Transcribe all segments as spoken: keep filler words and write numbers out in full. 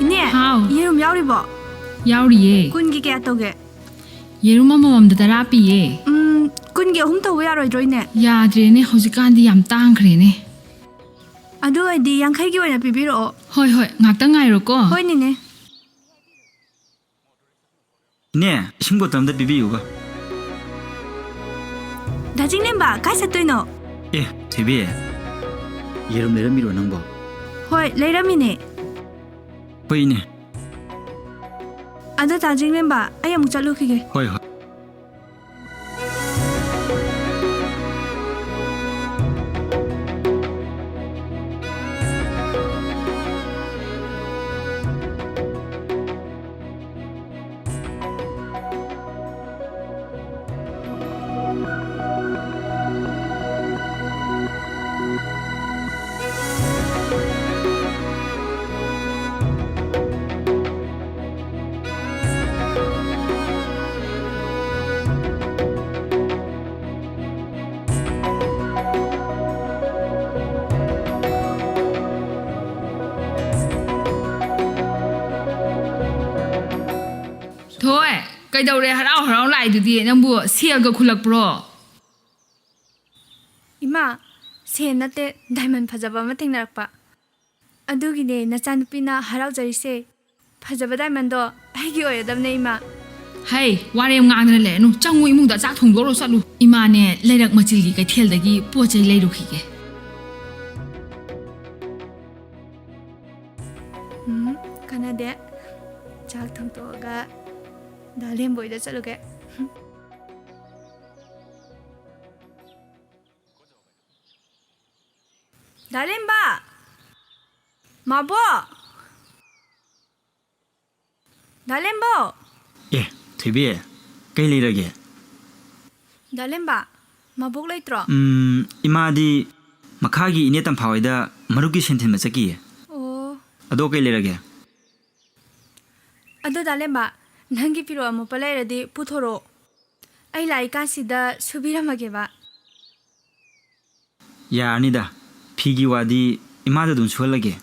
ꯏꯅꯦ, ꯍꯥꯎ꯫ ꯌꯦꯔꯨꯝ ꯌꯥꯎꯔꯤꯕꯣ? ꯌꯥꯎꯔꯤꯌꯦ꯫ ꯀꯨꯟꯒꯤ ꯀꯌꯥ ꯇꯧꯒꯦ? ꯌꯦꯔꯨꯝ ꯑꯃꯃꯝꯗ ꯇꯔꯥ ꯄꯤꯌꯦ꯫ ꯎꯝ, ꯀꯨꯟꯒꯤ ꯑꯍꯨꯝ ꯇꯧꯕ ꯌꯥꯔꯣꯏꯗ꯭ꯔꯣ, ꯏꯅꯦ? ꯌꯥꯗ꯭ꯔꯦꯅꯦ, ꯍꯧꯖꯤꯛꯀꯥꯟꯗꯤ ꯌꯥꯝ ꯇꯥꯡꯈ꯭ꯔꯦꯅꯦ꯫ ꯑꯗꯨ ꯑꯣꯏꯔꯗꯤ ꯌꯥꯡꯈꯩꯒꯤ ꯑꯣꯏꯅ ꯄꯤꯕꯤꯔꯛꯑꯣ꯫ ꯍꯣꯏ, ꯍꯣꯏ, ꯉꯥꯛꯇꯪ ꯉꯥꯏꯔꯣꯀꯣ꯫ ꯍꯣꯏ, ꯅꯦꯅꯦ꯫ ꯏꯅꯦ, ꯏꯁꯤꯡ ꯕꯣꯇꯜ ꯑꯝꯇ ꯄꯤꯕꯤꯌꯨꯕ꯫ ꯗꯥ ꯆꯤꯡꯂꯦꯝꯕ, ꯀꯥꯏ ꯆꯠꯇꯣꯏꯅꯣ? ꯑꯦ, ꯊꯣꯏꯕꯤ, ꯌꯦꯔꯨꯝ ꯂꯩꯔꯝꯃꯤꯔꯣ ꯅꯪꯕꯣ? ꯍꯣꯏ, ꯂꯩꯔꯝꯃꯤꯅꯦ꯫ ꯍꯣꯏ, ꯏꯅꯦ꯫ ꯑꯗꯣ ꯗꯥ ꯆꯤꯡꯂꯦꯝꯕ, ꯑꯩ ꯑꯃꯨꯛ ꯆꯠꯂꯨꯈꯤꯒꯦ꯫ ꯍꯣꯏ, ꯍꯣꯏ꯫ ꯊꯣꯏ, ꯀꯩꯗꯧꯔꯦ? ꯍꯔꯥꯎ ꯍꯔꯥꯎ ꯂꯥꯛꯏꯗꯨꯗꯤ, ꯅꯪꯕꯨ ꯁꯦꯜꯒ ꯈꯨꯜꯂꯛꯄ꯭ꯔꯣ? ꯏꯃꯥ, ꯁꯦꯜ ꯅꯠꯇꯦ, diamond ꯐꯖꯕ ꯑꯃ ꯊꯦꯡꯅꯔꯛꯄ꯫ ꯑꯗꯨꯒꯤꯅꯦ ꯅꯆꯥꯅꯨꯄꯤꯅ ꯍꯔꯥꯎꯖꯔꯤꯁꯦ꯫ ꯐꯖꯕ ꯗꯥꯏꯃꯟꯗꯣ ꯑꯩꯒꯤ ꯑꯣꯏꯔꯗꯕꯅꯦ, ꯏꯃꯥ꯫ ꯍꯩ, ꯋꯥꯔꯦꯝ ꯉꯥꯡꯗꯅ ꯂꯩꯔꯅꯨ꯫ ꯆꯪꯉꯨ, ꯏꯃꯨꯡꯗ ꯆꯥꯛ ꯊꯣꯡꯗꯣꯛꯎꯔꯣ ꯆꯠꯂꯨ꯫ ꯏꯃꯥꯅꯦ, ꯂꯩꯔꯛ ꯃꯆꯤꯜꯒꯤ ꯀꯩꯊꯦꯜꯗꯒꯤ ꯄꯣꯠ ꯆꯩ ꯂꯩꯔꯨꯈꯤꯒꯦ꯫ ꯎꯝ, ꯀꯥꯟꯅꯗꯦ꯫ ꯆꯥꯛ ꯊꯣꯡꯗꯣꯛꯑꯒ ꯗꯥ ꯂꯦꯝꯕꯣꯏꯗ ꯆꯠꯂꯨꯒꯦ꯫ ꯗꯥ ꯂꯦꯝꯕ! ꯃꯥꯕꯣꯛ! ꯗꯥ ꯂꯦꯝꯕꯣ! ꯑꯦ, ꯊꯣꯏꯕꯤ, ꯀꯩ ꯂꯩꯔꯒꯦ? ꯗꯥ ꯂꯦꯝꯕ, ꯃꯥꯕꯣꯛ ꯂꯩꯇ꯭ꯔꯣ? ꯎꯝ, ꯏꯃꯥꯗꯤ ꯃꯈꯥꯒꯤ ꯏꯅꯦ ꯇꯝꯐꯥ ꯍꯣꯏꯗ ꯃꯔꯨꯞꯀꯤ ꯁꯦꯟ ꯊꯤꯟꯕ ꯆꯠꯈꯤꯌꯦ꯫ ꯑꯣ꯫ ꯑꯗꯣ ꯀꯩ ꯂꯩꯔꯒꯦ? ꯑꯗꯣ ꯗꯥ ꯂꯦꯝꯕ, ꯅꯪꯒꯤ ꯐꯤꯔꯣꯜ ꯑꯃꯣꯠꯄ ꯂꯩꯔꯗꯤ ꯄꯨꯊꯣꯔꯛꯑꯣ꯫ ꯑꯩ ꯂꯥꯛꯏꯀꯥꯟꯁꯤꯗ ꯁꯨꯕꯤꯔꯝꯃꯒꯦꯕ꯫ ꯌꯥꯔꯅꯤꯗ, ꯐꯤꯒꯤ ꯋꯥꯗꯤ ꯏꯃꯥꯗ ꯑꯗꯨꯝ ꯁꯨꯍꯜꯂꯒꯦ꯫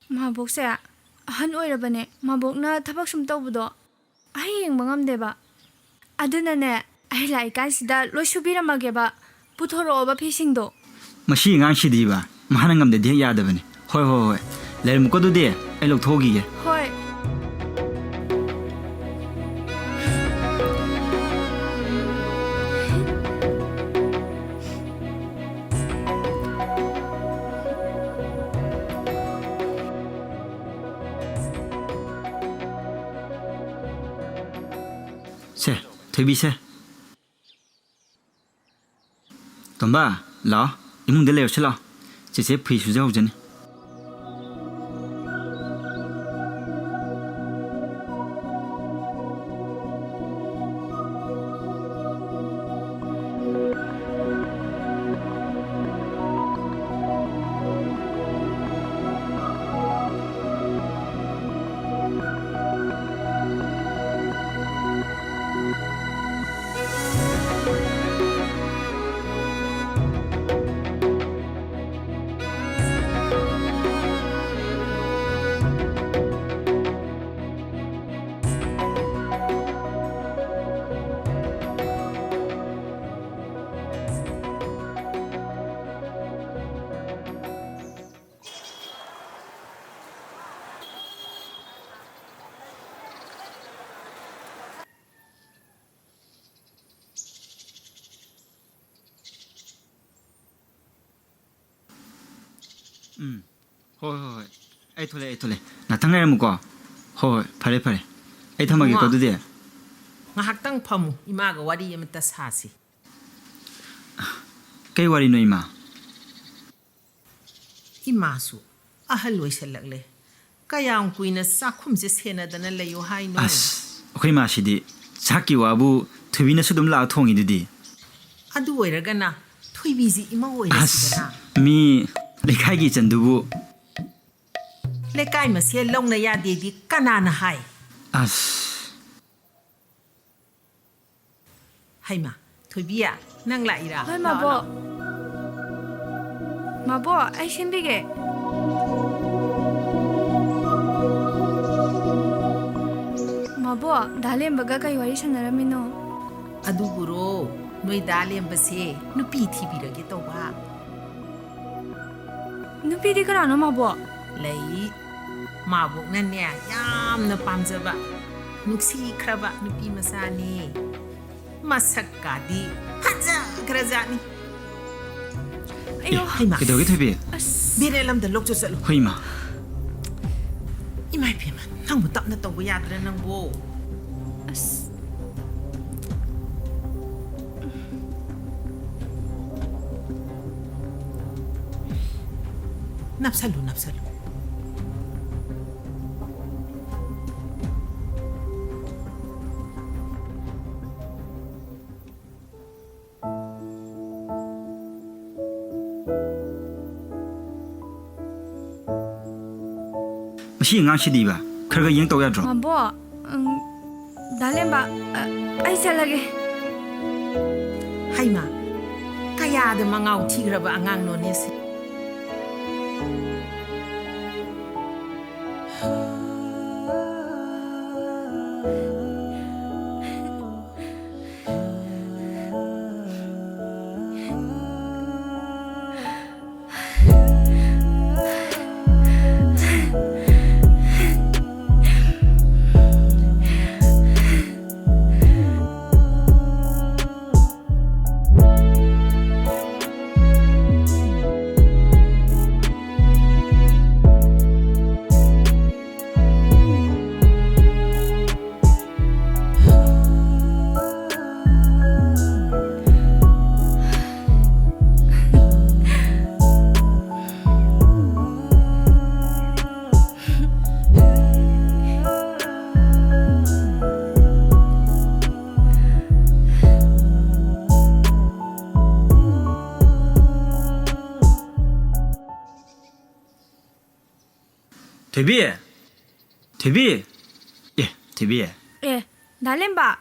ꯃꯥꯕꯣꯛꯁꯦ ꯑꯍꯟ ꯑꯣꯏꯔꯕꯅꯦ, ꯃꯥꯕꯣꯛꯅ ꯊꯕꯛ ꯁꯨꯝ ꯇꯧꯕꯗꯣ ꯑꯩ ꯌꯦꯡꯕ ꯉꯝꯗꯦꯕ꯫ ꯑꯗꯨꯅꯅꯦ, ꯑꯩ ꯂꯥꯛꯏꯀꯥꯟꯁꯤꯗ ꯂꯣꯏ ꯁꯨꯕꯤꯔꯝꯃꯒꯦꯕ, ꯄꯨꯊꯣꯔꯛꯑꯣꯕ ꯐꯤꯁꯤꯡꯗꯣ꯫ ꯃꯁꯤ ꯑꯉꯥꯡꯁꯤꯗꯤꯕ, ꯃꯥꯅ ꯉꯝꯗꯗꯤ ꯍꯦꯛ ꯌꯥꯗꯕꯅꯤ꯫ ꯍꯣꯏ, ꯍꯣꯏ, ꯍꯣꯏ꯫ ꯂꯩꯔꯝꯃꯨꯀꯣ ꯑꯗꯨꯗꯤ, ꯑꯩ ꯂꯧꯊꯣꯛꯎꯈꯤꯒꯦ꯫ ꯍꯣꯏ꯫ ꯁꯦ, ꯊꯣꯏꯕꯤꯁꯦ꯫ ꯇꯣꯝꯕ, ꯂꯥꯛꯑꯣ, ꯏꯃꯨꯡꯗ ꯂꯩꯔꯨꯁꯤ ꯂꯥꯛꯑꯣ꯫ ꯆꯦꯆꯦ ꯐꯤ ꯁꯨꯖꯍꯧꯖꯅꯤ꯫ ꯎꯝ꯫ ꯍꯣꯏ, ꯍꯣꯏ, ꯍꯣꯏ꯫ ꯑꯩ ꯊꯣꯛꯂꯛꯑꯦ, ꯑꯩ ꯊꯣꯛꯂꯛꯑꯦ꯫ ꯉꯥꯛꯇꯪ ꯉꯥꯏꯔꯝꯃꯨꯀꯣ꯫ ꯍꯣꯏ, ꯍꯣꯏ, ꯐꯔꯦ, ꯐꯔꯦ꯫ ꯑꯩ ꯊꯝꯃꯒꯦꯀꯣ, ꯏꯕꯨꯡꯉꯣ, ꯑꯗꯨꯗꯤ꯫ ꯉꯥꯏꯍꯥꯛꯇꯪ ꯐꯝꯃꯨ꯫ ꯏꯃꯥꯒ ꯋꯥꯔꯤ ꯑꯃꯇ ꯁꯥꯁꯤ꯫ ꯀꯩ ꯋꯥꯔꯤꯅꯣ, ꯏꯃꯥ? ꯏꯃꯥꯁꯨ ꯑꯍꯜ ꯑꯣꯏꯁꯜꯂꯛꯂꯦ꯫ ꯀꯌꯥꯝ ꯀꯨꯏꯅ ꯆꯥꯛꯈꯨꯝꯁꯦ ꯁꯦꯟꯅꯗꯅ ꯂꯩꯌꯣ ꯍꯥꯏꯅꯣ? ꯑꯁ, ꯑꯩꯈꯣꯏ ꯏꯃꯥꯁꯤꯗꯤ ꯆꯥꯛꯀꯤ ꯋꯥꯕꯨ ꯊꯣꯏꯕꯤꯅꯁꯨ ꯑꯗꯨꯝ ꯂꯥꯛꯑ ꯊꯣꯡꯉꯤꯗꯨꯗꯤ꯫ ꯑꯗꯨ ꯑꯣꯏꯔꯒꯅ ꯊꯣꯏꯕꯤꯁꯤ ꯏꯃꯧ ꯑꯁ, ꯑꯣꯏꯔꯁꯤꯗꯅ꯫ ꯃꯤ ꯂꯩꯀꯥꯏꯒꯤ ꯏꯆꯟꯗꯨꯕꯨ꯫ ꯂꯩꯀꯥꯏ ꯃꯁꯦꯜ ꯂꯧꯅ ꯌꯥꯗꯦꯗꯤ ꯀꯅꯥꯅ ꯍꯥꯏ? ꯑꯁ꯫ ꯍꯩꯃꯥ, ꯊꯣꯏꯕꯤ, ꯅꯪ ꯂꯥꯛꯏꯔꯥ? ꯍꯣꯏ, ꯂꯥꯛꯑꯣ, ꯃꯥꯕꯣꯛ꯫ ꯂꯥꯛꯑꯣ꯫ ꯃꯥꯕꯣꯛ, ꯑꯩ ꯁꯦꯝꯕꯤꯒꯦ꯫ ꯃꯥꯕꯣꯛ, ꯗꯥ ꯂꯦꯝꯕꯒ ꯀꯩ ꯋꯥꯔꯤ ꯁꯥꯟꯅꯔꯝꯃꯤꯅꯣ? ꯑꯗꯨꯕꯨꯔꯣ, ꯅꯣꯏ ꯗꯥ ꯂꯦꯝꯕꯁꯦ ꯅꯨꯄꯤ ꯊꯤꯕꯤꯔꯒꯦ ꯇꯧꯕ꯫ ꯅꯨꯄꯤꯗꯤ ꯀꯅꯥꯅꯣ, ꯃꯥꯕꯣꯛ? ꯂꯩ꯫ ꯃꯥꯕꯣꯛꯅꯅꯦ, ꯌꯥꯝꯅ ꯄꯥꯝꯖꯕ, ꯅꯨꯡꯁꯤꯈ꯭ꯔꯕ ꯅꯨꯄꯤ ꯃꯆꯥꯅꯤ꯫ ꯃꯁꯛꯀꯥꯗꯤ ꯐꯖꯈ꯭ꯔꯖꯥꯠꯅꯤ꯫ ꯑꯌꯣ꯫ ꯑꯦ, ꯍꯩꯃꯥ꯫ ꯀꯩꯗꯧꯔꯒꯦ, ꯊꯣꯏꯕꯤ? ꯑꯁ꯫ ꯕꯦꯔꯦꯜ ꯑꯝꯗ ꯂꯧꯆꯣ ꯆꯠꯂꯨ꯫ ꯍꯣꯏ, ꯏꯃꯥ꯫ ꯏꯃꯥ ꯏꯕꯦꯝꯃ, ꯅꯪꯕꯨ ꯇꯞꯅ ꯇꯧꯕ ꯌꯥꯗ꯭ꯔꯥ ꯅꯪꯕꯨ? ꯑꯁ꯫ ꯅꯞꯁꯜꯂꯨ, ꯅꯞꯁꯜꯂꯨ꯫ ꯃꯁꯤ ꯑꯉꯥꯡꯁꯤꯗꯤꯕ, ꯈꯔ ꯈꯔ ꯌꯦꯡ ꯇꯧ ꯌꯥꯗ꯭ꯔꯣ? ꯃꯥꯕꯣꯛ, ꯎꯝ, ꯗꯥ ꯂꯦꯝꯕ, ꯑ, ꯑꯩ ꯆꯠꯂꯒꯦ꯫ ꯍꯩꯃꯥ, ꯀꯌꯥꯗ ꯃꯉꯥꯎ ꯊꯤꯈ꯭ꯔꯕ ꯑꯉꯥꯡꯅꯣꯅꯦ ꯁꯤ꯫ ꯊꯣꯏꯕꯤ! ꯊꯣꯏꯕꯤ! ꯑꯦ, ꯊꯣꯏꯕꯤ! ꯑꯦ, ꯗꯥ ꯂꯦꯝꯕ,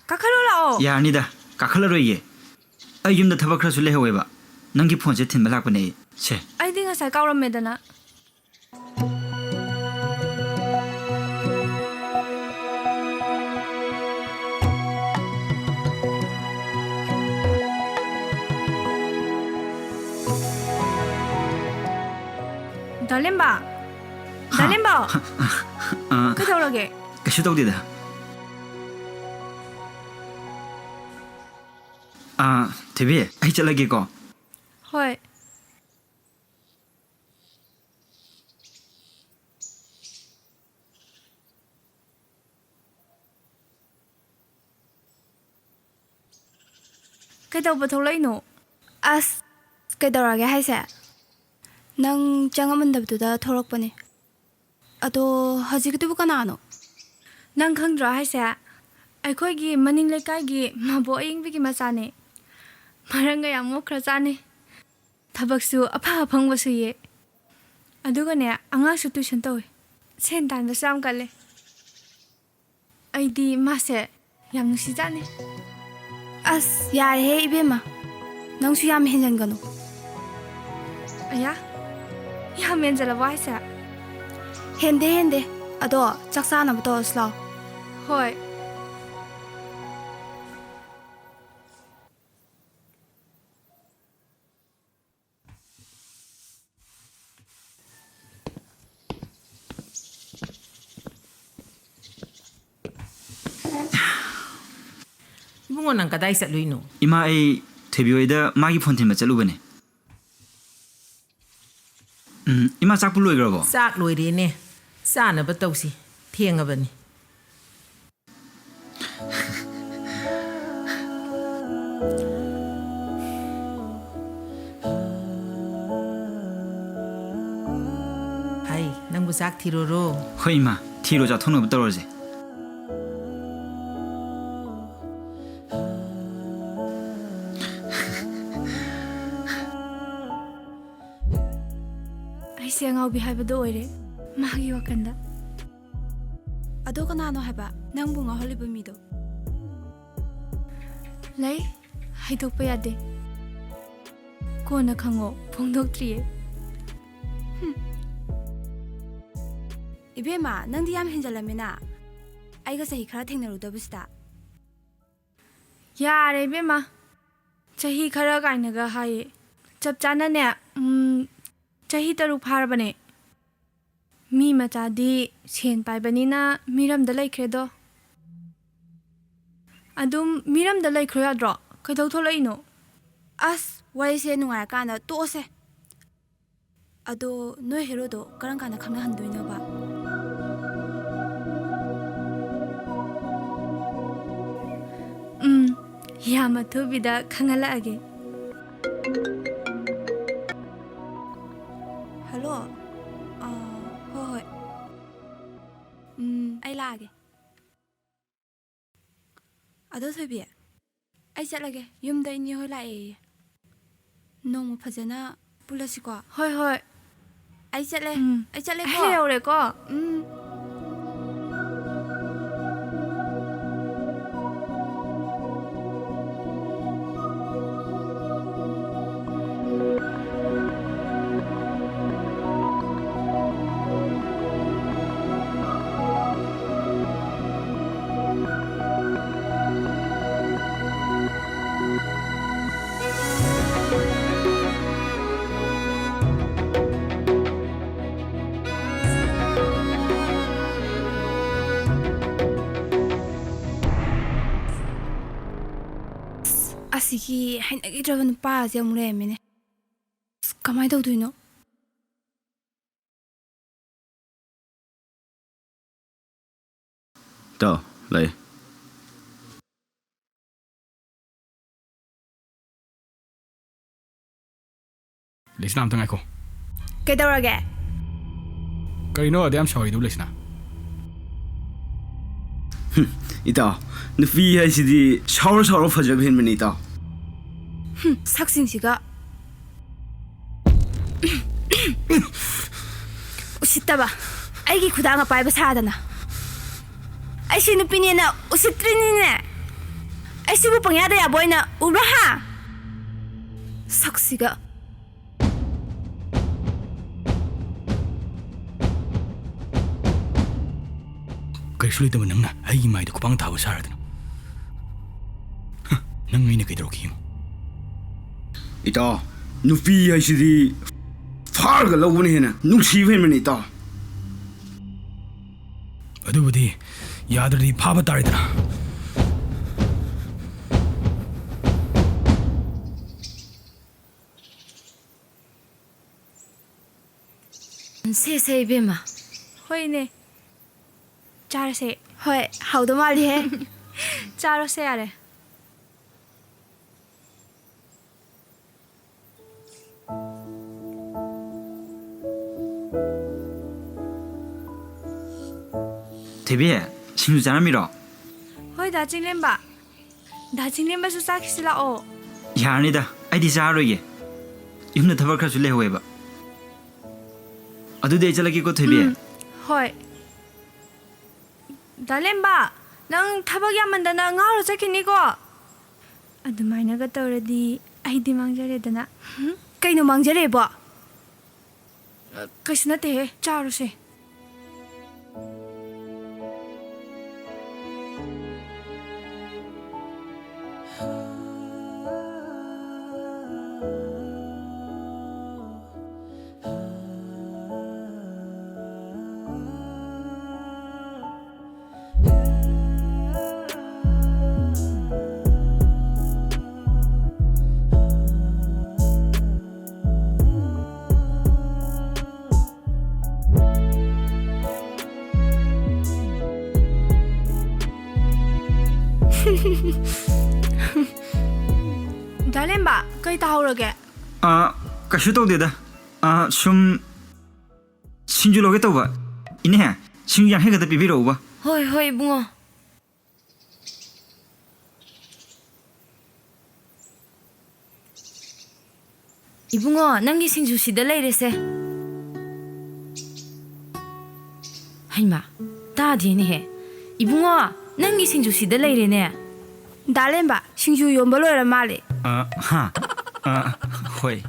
ꯀꯥꯈꯠꯂꯣ ꯂꯥꯛꯑꯣ꯫ ꯌꯥꯔꯅꯤꯗ, ꯀꯥꯈꯠꯂꯔꯣꯏꯒꯦ꯫ ꯑꯩ ꯌꯨꯝꯗ ꯊꯕꯛ ꯈꯔꯁꯨ ꯂꯩꯍꯧꯋꯦꯕ꯫ ꯅꯪꯒꯤ ꯐꯣꯟꯁꯦ ꯊꯤꯟꯕ ꯂꯥꯛꯄꯅꯦ ꯑꯩ꯫ ꯁꯦ꯫ ꯑꯩꯗꯤ ꯉꯁꯥꯏ ꯀꯥꯎꯔꯝꯃꯦꯗꯅ꯫ ꯗꯥ ꯂꯦꯝꯕ! ꯗꯥ ꯍꯥ? ꯂꯦꯝꯕ! ꯑ, ꯀꯩꯗꯧꯔꯒꯦ? ꯀꯩꯁꯨ ꯇꯧꯗꯦꯗ꯫ ꯑ, ꯊꯣꯏꯕꯤ, ꯑꯩ ꯆꯠꯂꯒꯦꯀꯣ꯫ ꯍꯣꯏ꯫ ꯀꯩꯗꯧꯕ ꯊꯣꯛꯂꯛꯏꯅꯣ? ꯑꯁ, ꯀꯩꯗꯧꯔꯒꯦ ꯍꯥꯏꯁꯦ? ꯅꯪ ꯆꯪꯉꯝꯃꯟꯗꯕꯗꯨꯗ ꯊꯣꯛꯂꯛꯄꯅꯦ꯫ ꯑꯗꯣ, ꯍꯧꯖꯤꯛꯀꯤꯗꯨꯕꯨ ꯀꯅꯥꯅꯣ? ꯅꯪ ꯈꯪꯗ꯭ꯔꯣ ꯍꯥꯏꯁꯦ? ꯑꯩꯈꯣꯏꯒꯤ ꯃꯅꯤꯡ ꯂꯩꯀꯥꯏꯒꯤ ꯃꯕꯣꯛ ꯑꯌꯤꯡꯕꯤꯒꯤ ꯃꯆꯥꯅꯦ꯫ ꯃꯔꯝꯒ ꯌꯥꯝ ꯃꯣꯛꯈ꯭ꯔꯖꯥꯠꯅꯦ꯫ ꯊꯕꯛꯁꯨ ꯑꯐ ꯑꯐꯪꯕ ꯁꯨꯏꯌꯦ꯫ ꯑꯗꯨꯒꯅꯦ, ꯑꯉꯥꯡꯁꯨ tuition ꯇꯧꯋꯦ꯫ ꯁꯦꯟ ꯇꯥꯟꯕꯁꯨ ꯌꯥꯝ ꯀꯜꯂꯦ꯫ ꯑꯩꯗꯤ ꯃꯥꯁꯦ ꯌꯥꯝ ꯅꯨꯡꯁꯤꯖꯥꯠꯅꯤ꯫ ꯑꯁ, ꯌꯥꯔꯦꯍꯦ ꯏꯕꯦꯝꯃ, ꯅꯪꯁꯨ ꯌꯥꯝ ꯍꯦꯟꯖꯟꯒꯅꯨ꯫ ꯑꯌꯥ, ꯌꯥꯝ ꯍꯦꯟꯖꯜꯂꯕꯣ ꯍꯥꯏꯁꯦ? ꯍꯦꯟꯗꯦ, ꯍꯦꯟꯗꯦ꯫ ꯑꯗꯣ ꯆꯥꯛ ꯆꯥꯅꯕ ꯇꯧꯔꯁꯤ ꯂꯥꯛꯑꯣ꯫ ꯍꯣꯏ꯫ ꯏꯕꯨꯡꯉꯣ, ꯅꯪ ꯀꯗꯥꯏ ꯆꯠꯂꯨꯏꯅꯣ? ꯏꯃꯥ, ꯑꯩ ꯊꯣꯏꯕꯤ ꯍꯣꯏꯗ ꯃꯥꯒꯤ ꯐꯣꯟ ꯊꯤꯟꯕ ꯆꯠꯂꯨꯕꯅꯦ꯫ ꯎꯝ, ꯏꯃꯥ, ꯆꯥꯛꯄꯨ ꯂꯣꯏꯈ꯭ꯔꯕꯣ? ꯆꯥꯛ ꯂꯣꯏꯔꯦꯅꯦ꯫ ꯆꯥꯅꯕ ꯇꯧꯁꯤ꯫ ꯊꯦꯡꯉꯕꯅꯤ꯫ ꯍꯩ, ꯅꯪꯕꯨ ꯆꯥꯛ ꯊꯤꯔꯨꯔꯣ꯫ ꯍꯣꯏ ꯏꯃꯥ, ꯊꯤꯔꯣ, ꯆꯥꯊꯣꯛꯅꯕ ꯇꯧꯔꯁꯦ꯫ ꯑꯩꯁꯦ ꯑꯉꯥꯎꯕꯤ ꯍꯥꯏꯕꯗꯣ ꯑꯣꯏꯔꯦ꯫ ꯃꯥꯒꯤ ꯋꯥꯈꯜꯗ꯫ ꯑꯗꯣ ꯀꯅꯥꯅꯣ ꯍꯥꯏꯕ ꯅꯪꯕꯨ ꯉꯥꯎꯍꯜꯂꯤꯕ ꯃꯤꯗꯣ? ꯂꯩ, ꯍꯥꯏꯗꯣꯛꯄ ꯌꯥꯗꯦ꯫ ꯀꯣꯟꯅ ꯈꯪꯉꯣ, ꯐꯣꯡꯗꯣꯛꯇ꯭ꯔꯤꯌꯦ꯫ ꯍꯨꯝ꯫ ꯏꯕꯦꯝꯃ, ꯅꯪꯗꯤ ꯌꯥꯝ ꯍꯦꯟꯖꯜꯂꯝꯃꯤꯅ꯫ ꯑꯩꯒ ꯆꯍꯤ ꯈꯔ ꯊꯦꯡꯅꯔꯨꯗꯕꯁꯤꯗ꯫ ꯌꯥꯔꯦ ꯏꯕꯦꯝꯃ, ꯆꯍꯤ ꯈꯔ ꯀꯥꯏꯅꯒ ꯍꯥꯏꯌꯦ꯫ ꯆꯞ ꯆꯥꯅꯅꯦ, ꯎꯝ, ꯆꯍꯤ ꯇꯔꯨꯛ ꯐꯥꯔꯕꯅꯦ꯫ ꯃꯤ ꯃꯆꯥꯗꯤ ꯁꯦꯟ ꯄꯥꯏꯕꯅꯤꯅ ꯃꯤꯔꯝꯗ ꯂꯩꯈ꯭ꯔꯦꯗꯣ꯫ ꯑꯗꯨꯝ ꯃꯤꯔꯝꯗ ꯂꯩꯈ꯭ꯔꯣ ꯌꯥꯗ꯭ꯔꯣ? ꯀꯩꯗꯧ ꯊꯣꯛꯂꯛꯏꯅꯣ? ꯑꯁ, ꯋꯥꯔꯤꯁꯦ ꯅꯨꯡꯉꯥꯏꯔꯀꯥꯟꯗ ꯇꯣꯛꯑꯁꯦ꯫ ꯑꯗꯣ ꯅꯣꯏ ꯍꯦꯔꯣꯗꯣ ꯀꯔꯝ ꯀꯥꯟꯗ ꯈꯪꯅꯍꯟꯗꯣꯏꯅꯣꯕ? ꯎꯝ, ꯌꯥꯝ ꯑꯊꯨꯕꯤꯗ ꯈꯪꯍꯜꯂꯛꯑꯒꯦ꯫ ꯍꯜꯂꯣ꯫ ꯑꯥ, ꯍꯣꯏ, ꯍꯣꯏ꯫ ꯎꯝ, ꯑꯩ ꯂꯥꯛꯑꯒꯦ꯫ ꯑꯗꯣ ꯊꯣꯏꯕꯤ, ꯑꯩ ꯆꯠꯂꯒꯦ, ꯌꯨꯝꯗ ꯏꯅꯦ ꯍꯣꯏ ꯂꯥꯛꯑꯦꯌꯦ꯫ ꯅꯣꯡꯃ ꯐꯖꯅ ꯄꯨꯜꯂꯁꯤꯀꯣ꯫ ꯍꯣꯏ, ꯍꯣꯏ꯫ ꯑꯩ ꯆꯠꯂꯦ꯫ ꯎꯝ꯫ ꯑꯩ ꯆꯠꯂꯦꯀꯣ꯫ ꯑꯩ ꯂꯩꯍꯧꯔꯦꯀꯣ꯫ ꯎꯝ꯫ ꯑꯁ, ꯑꯁꯤꯒꯤ ꯍꯩꯅꯈꯤꯗ꯭ꯔꯕ ꯅꯨꯄꯥꯁꯦ ꯑꯃꯨꯛ ꯂꯩꯔꯝꯃꯤꯅꯦ꯫ ꯑꯁ, ꯀꯃꯥꯏꯅ ꯇꯧꯗꯣꯏꯅꯣ? ꯏꯇꯥꯎ, ꯂꯥꯛꯑꯦ꯫ ꯂꯩꯁꯅꯥ, ꯑꯝꯇ ꯉꯥꯏꯈꯣ꯫ ꯀꯩꯗꯧꯔꯒꯦ? ꯀꯔꯤꯅꯣ ꯑꯗꯨ ꯌꯥꯝ ꯁꯥꯎꯔꯤꯗꯨ, ꯂꯩꯁꯅꯥ? ꯍꯨꯝ, ꯏꯇꯥꯎ, ꯅꯨꯄꯤ ꯍꯥꯏꯁꯤꯗꯤ ꯁꯥꯎꯔ ꯁꯥꯎꯔ ꯐꯖꯕ ꯍꯦꯟꯕꯅꯤ, ꯏꯇꯥꯎ꯫ ꯍꯨꯝ, ꯁꯛꯁꯤꯡꯁꯤꯒ꯫ ꯎꯁꯤꯠꯇꯕ, ꯑꯩꯒꯤ ꯈꯨꯗꯥꯡ ꯑꯄꯥꯏꯕ ꯁꯥꯗꯅ꯫ ꯑꯩꯁꯤ ꯅꯨꯄꯤꯅꯦꯅ ꯎꯁꯤꯠꯇ꯭ꯔꯤꯅꯤꯅꯦ꯫ ꯑꯩꯁꯤꯕꯨ ꯄꯪꯌꯥꯗ ꯌꯥꯕ ꯑꯣꯏꯅ ꯎꯕ꯭ꯔꯥ, ꯍꯥ? ꯁꯛꯁꯤꯒ꯫ ꯀꯔꯤꯁꯨ ꯂꯩꯇꯕ ꯅꯪꯅ ꯑꯩꯒꯤ ꯃꯥꯏꯗ ꯈꯨꯄꯥꯡ ꯊꯥꯕ ꯁꯥꯔꯗꯅ꯫ ꯍ, ꯅꯪ ꯑꯩꯅ ꯀꯩꯗꯧꯔꯛꯈꯤ ꯌꯦꯡꯉꯨ꯫ ꯏꯇꯥꯎ, ꯅꯨꯄꯤ ꯍꯥꯏꯁꯤꯗꯤ ꯐꯥꯔꯒ ꯂꯧꯕꯅ ꯍꯦꯟꯅ ꯅꯨꯡꯁꯤꯕ ꯍꯦꯟꯕꯅꯤ, ꯏꯇꯥꯎ꯫ ꯑꯗꯨꯕꯨꯗꯤ ꯌꯥꯗ꯭ꯔꯗꯤ ꯐꯥꯕ ꯇꯥꯔꯦꯗꯅ꯫ ꯁꯦ, ꯁꯦ, ꯏꯕꯦꯝꯃ꯫ ꯍꯣꯏ, ꯏꯅꯦ꯫ ꯆꯥꯔꯁꯦ꯫ ꯍꯣꯏ, ꯍꯥꯎꯗꯧ ꯃꯥꯜꯂꯤꯍꯦ꯫ ꯆꯥꯔꯣꯁꯦ ꯌꯥꯔꯦ꯫ ꯊꯣꯏꯕꯤ, ꯁꯤꯡꯖꯨ ꯆꯥꯔꯝꯃꯤꯔꯣ? ꯍꯣꯏ, ꯗꯥ ꯆꯤꯡꯂꯦꯝꯕ꯫ ꯗꯥ ꯆꯤꯡꯂꯦꯝꯕꯁꯨ ꯆꯥꯈꯤꯁꯤ ꯂꯥꯛꯑꯣ꯫ ꯌꯥꯔꯅꯤꯗ, ꯑꯩꯗꯤ ꯆꯥꯔꯣꯏꯒꯦ꯫ ꯌꯨꯝꯗ ꯊꯕꯛ ꯈꯔꯁꯨ ꯂꯩꯍꯧꯋꯦꯕ꯫ ꯑꯗꯨꯗꯤ ꯑꯩ ꯆꯠꯂꯒꯦꯀꯣ, ꯊꯣꯏꯕꯤ꯫ ꯎꯝ, ꯍꯣꯏ꯫ ꯗꯥ ꯂꯦꯝꯕ, ꯅꯪ ꯊꯕꯛ ꯌꯥꯝꯃꯟꯗꯅ ꯉꯥꯎꯔ ꯆꯠꯈꯤꯅꯤꯀꯣ꯫ ꯑꯗꯨꯃꯥꯏꯅꯒ ꯇꯧꯔꯗꯤ ꯑꯩꯗꯤ ꯃꯥꯡꯖꯔꯦꯗꯅ꯫ ꯀꯩꯅꯣ ꯃꯥꯡꯖꯔꯦꯕꯣ? ꯑ, ꯀꯩꯁꯨ ꯅꯠꯇꯦꯍꯦ, ꯆꯥꯔꯨꯁꯦ꯫ ꯗꯥ ꯂꯦꯝꯕ, ꯀꯩ ꯇꯥꯍꯧꯔꯒꯦ? ꯑꯥ, ꯀꯩꯁꯨ ꯇꯧꯗꯦꯗ꯫ ꯑꯥ, ꯁꯨꯝ ꯁꯤꯡꯖꯨ ꯂꯧꯒꯦ ꯇꯧꯕ꯫ ꯏꯅꯦ, ꯁꯤꯡꯖꯨ ꯌꯥꯡꯈꯩ ꯈꯛꯇ ꯄꯤꯕꯤꯔꯛꯎꯕ꯫ ꯍꯣꯏ, ꯍꯣꯏ, ꯏꯕꯨꯡꯉꯣ꯫ ꯏꯕꯨꯡꯉꯣ, ꯅꯪꯒꯤ ꯁꯤꯡꯖꯨ ꯁꯤꯗ ꯂꯩꯔꯦꯁꯦ꯫ ꯏꯃꯥ, ꯇꯥꯗꯦꯅꯦꯍꯦ꯫ ꯏꯕꯨꯡꯉꯣ, ꯅꯪꯒꯤ ꯁꯤꯡꯖꯨ ꯁꯤꯗ ꯂꯩꯔꯦꯅꯦ꯫ ꯗꯥ ꯂꯦꯝꯕ, ꯁꯤꯡꯖꯨ ꯌꯣꯟꯕ ꯂꯣꯏꯔ ꯃꯥꯜꯂꯦ꯫ ꯑ, ꯍꯥ꯫ ꯑ, ꯍꯣꯏ꯫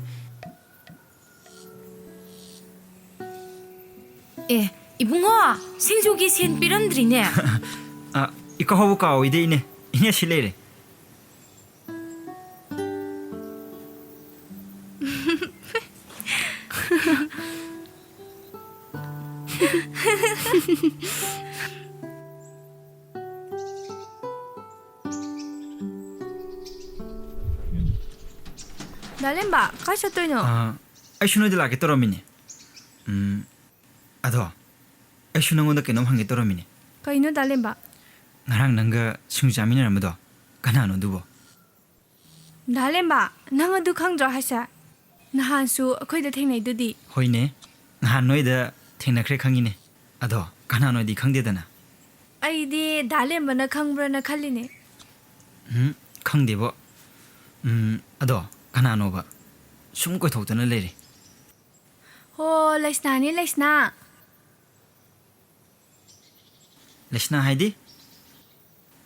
ꯑꯦ, ꯏꯕꯨꯡꯉꯣ, ꯁꯤꯡꯖꯨꯒꯤ ꯁꯦꯟ ꯄꯤꯔꯝꯗ꯭ꯔꯤꯅꯦ꯫ ꯑ, ꯏꯀꯥꯎꯕꯨ ꯀꯥꯎꯏꯗ ꯏꯅꯦ꯫ ꯏꯅꯦ, ꯁꯤ ꯂꯩꯔꯦ꯫ ꯗꯥ ꯂꯦꯝꯕ, ꯀꯥꯏ ꯆꯠꯇꯣꯏꯅꯣ? ꯑ, ꯑꯩꯁꯨ ꯅꯣꯏꯗ ꯂꯥꯛꯀꯦ ꯇꯧꯔꯝꯃꯤꯅꯦ꯫ ꯎꯝ, ꯑꯗꯣ, ꯑꯩꯁꯨ ꯅꯪꯉꯣꯟꯗ ꯀꯩꯅꯣꯝ ꯍꯪꯒꯦ ꯇꯧꯔꯝꯃꯤꯅꯦ꯫ ꯀꯩꯅꯣ, ꯗꯥ ꯂꯦꯝꯕ? ꯉꯔꯥꯡ ꯅꯪꯒ ꯁꯤꯡꯖꯨ ꯆꯥꯃꯤꯟꯅꯔꯝꯕꯗꯣ ꯀꯅꯥꯅꯣ ꯑꯗꯨꯕꯣ? ꯗꯥ ꯂꯦꯝꯕ, ꯅꯪ ꯑꯗꯨ ꯈꯪꯗ꯭ꯔꯣ ꯍꯥꯏꯁꯦ? ꯅꯍꯥꯟꯁꯨ ꯑꯩꯈꯣꯏꯗ ꯊꯦꯡꯅꯩꯗꯨꯗꯤ꯫ ꯍꯣꯏꯅꯦ, ꯅꯍꯥꯟ ꯅꯣꯏꯗ ꯊꯦꯡꯅꯈ꯭ꯔꯦ ꯈꯪꯉꯤꯅꯦ꯫ ꯑꯗꯣ ꯀꯅꯥꯅꯣꯗꯤ ꯈꯪꯗꯦꯗꯅ꯫ ꯑꯩꯗꯤ ꯗꯥ ꯂꯦꯝꯕꯅ ꯈꯪꯕ꯭ꯔꯅ ꯈꯜꯂꯤꯅꯦ꯫ ꯎꯝ, ꯈꯪꯗꯦꯕꯣ꯫ ꯎꯝ, ꯑꯗꯣ ꯀꯅꯥꯅꯣꯕ? ꯁꯨꯝ ꯀꯣꯏꯊꯣꯛꯇꯅ ꯂꯩꯔꯦ꯫ ꯍꯣ, ꯂꯩꯁꯅꯥꯅꯤ, ꯂꯩꯁꯅꯥ꯫ ꯂꯩꯁꯅꯥ ꯍꯥꯏꯗꯤ?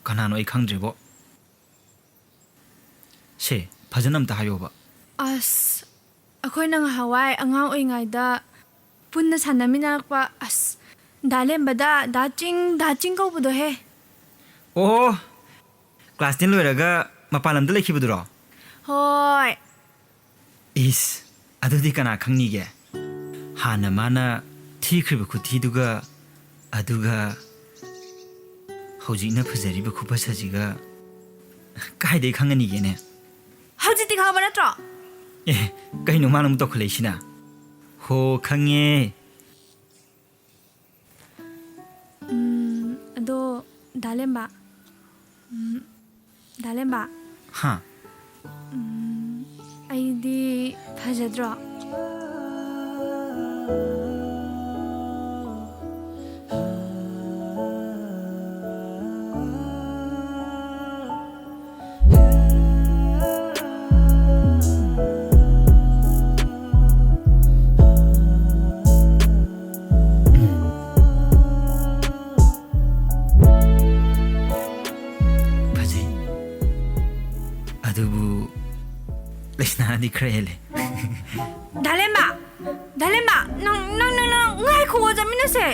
ꯀꯅꯥꯅꯣ ꯑꯩ ꯈꯪꯗ꯭ꯔꯦꯕꯣ꯫ ꯁꯦ, ꯐꯖꯅ ꯑꯝꯇ ꯍꯥꯏꯌꯣꯕ꯫ ꯑꯁ, ꯑꯩꯈꯣꯏꯅ ꯉꯍꯥꯟꯋꯥꯏ ꯑꯉꯥꯡ ꯑꯣꯏꯔꯤꯉꯩꯗ ꯄꯨꯟꯅ ꯁꯥꯟꯅꯃꯤꯟꯅꯔꯛꯄ, ꯑꯁ, ꯗꯥ ꯂꯦꯝꯕꯗ ꯗꯥ ꯆꯤꯡ, ꯗꯥ ꯆꯤꯡ ꯀꯧꯕꯗꯣꯍꯦ꯫ ꯑꯣ, class ten ꯂꯣꯏꯔꯒ ꯃꯄꯥꯟ ꯂꯝꯗ ꯂꯩꯈꯤꯕꯗꯨꯔꯣ? ꯍꯣꯏ꯫ ꯏꯁ, ꯑꯗꯨꯗꯤ ꯀꯅꯥ ꯈꯪꯅꯤꯒꯦ? ꯍꯥꯟꯅ ꯃꯥꯅ ꯊꯤꯈ꯭ꯔꯤꯕ ꯈꯨꯊꯤꯗꯨꯒ, ꯑꯗꯨꯒ ꯍꯧꯖꯤꯛꯅ ꯐꯖꯔꯤꯕ ꯈꯨꯐꯖꯁꯤꯒ ꯀꯥꯏꯗꯩ ꯈꯪꯉꯅꯤꯒꯦꯅꯦ? ꯍꯧꯖꯤꯛꯇꯤ ꯈꯪꯉꯕ ꯅꯠꯇ꯭ꯔꯣ? ꯑꯦ, ꯀꯩꯅꯣ ꯃꯥꯅ ꯑꯃꯨꯛ ꯇꯧꯈꯠꯂꯛꯏꯁꯤꯅ? ꯍꯣ, ꯈꯪꯉꯦ꯫ ꯎꯝ, ꯑꯗꯣ, ꯗꯥ ꯂꯦꯝꯕ, ꯎꯝ, ꯗꯥ ꯂꯦꯝꯕ꯫ ꯍꯥ? ꯎꯝ, ꯑꯩꯗꯤ ꯐꯖꯗ꯭ꯔꯣ? ꯈꯔ ꯍꯦꯜꯂꯦ꯫ ꯗꯥꯂꯦꯝꯕ! ꯗꯥꯂꯦꯝꯕ! ꯅꯪ, ꯅꯪ, ꯅꯪ, ꯅꯪ ꯉꯥꯏꯈꯨꯑꯣ, ꯆꯠꯃꯤꯟꯅꯁꯦ꯫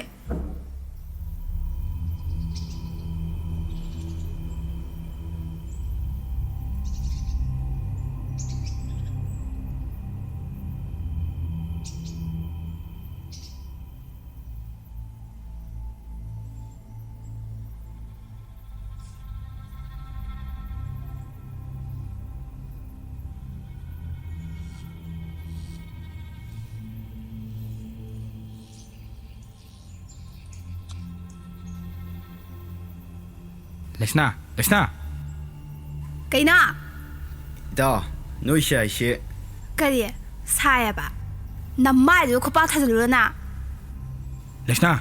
ꯂꯩꯁꯅꯥ, ꯂꯩꯁꯅꯥ꯫ ꯀꯩꯅꯣ? ꯏꯇꯥꯎ, ꯅꯣꯏ ꯁꯤ ꯍꯥꯏꯁꯦ꯫ ꯀꯔꯤ? ꯁꯥꯏꯌꯦꯕ? ꯅꯃꯥꯏꯗꯨꯗ ꯈꯨꯄꯥꯛ ꯊꯥꯖꯤꯜꯂꯨꯔꯣ ꯅꯪ? ꯂꯩꯁꯅꯥ,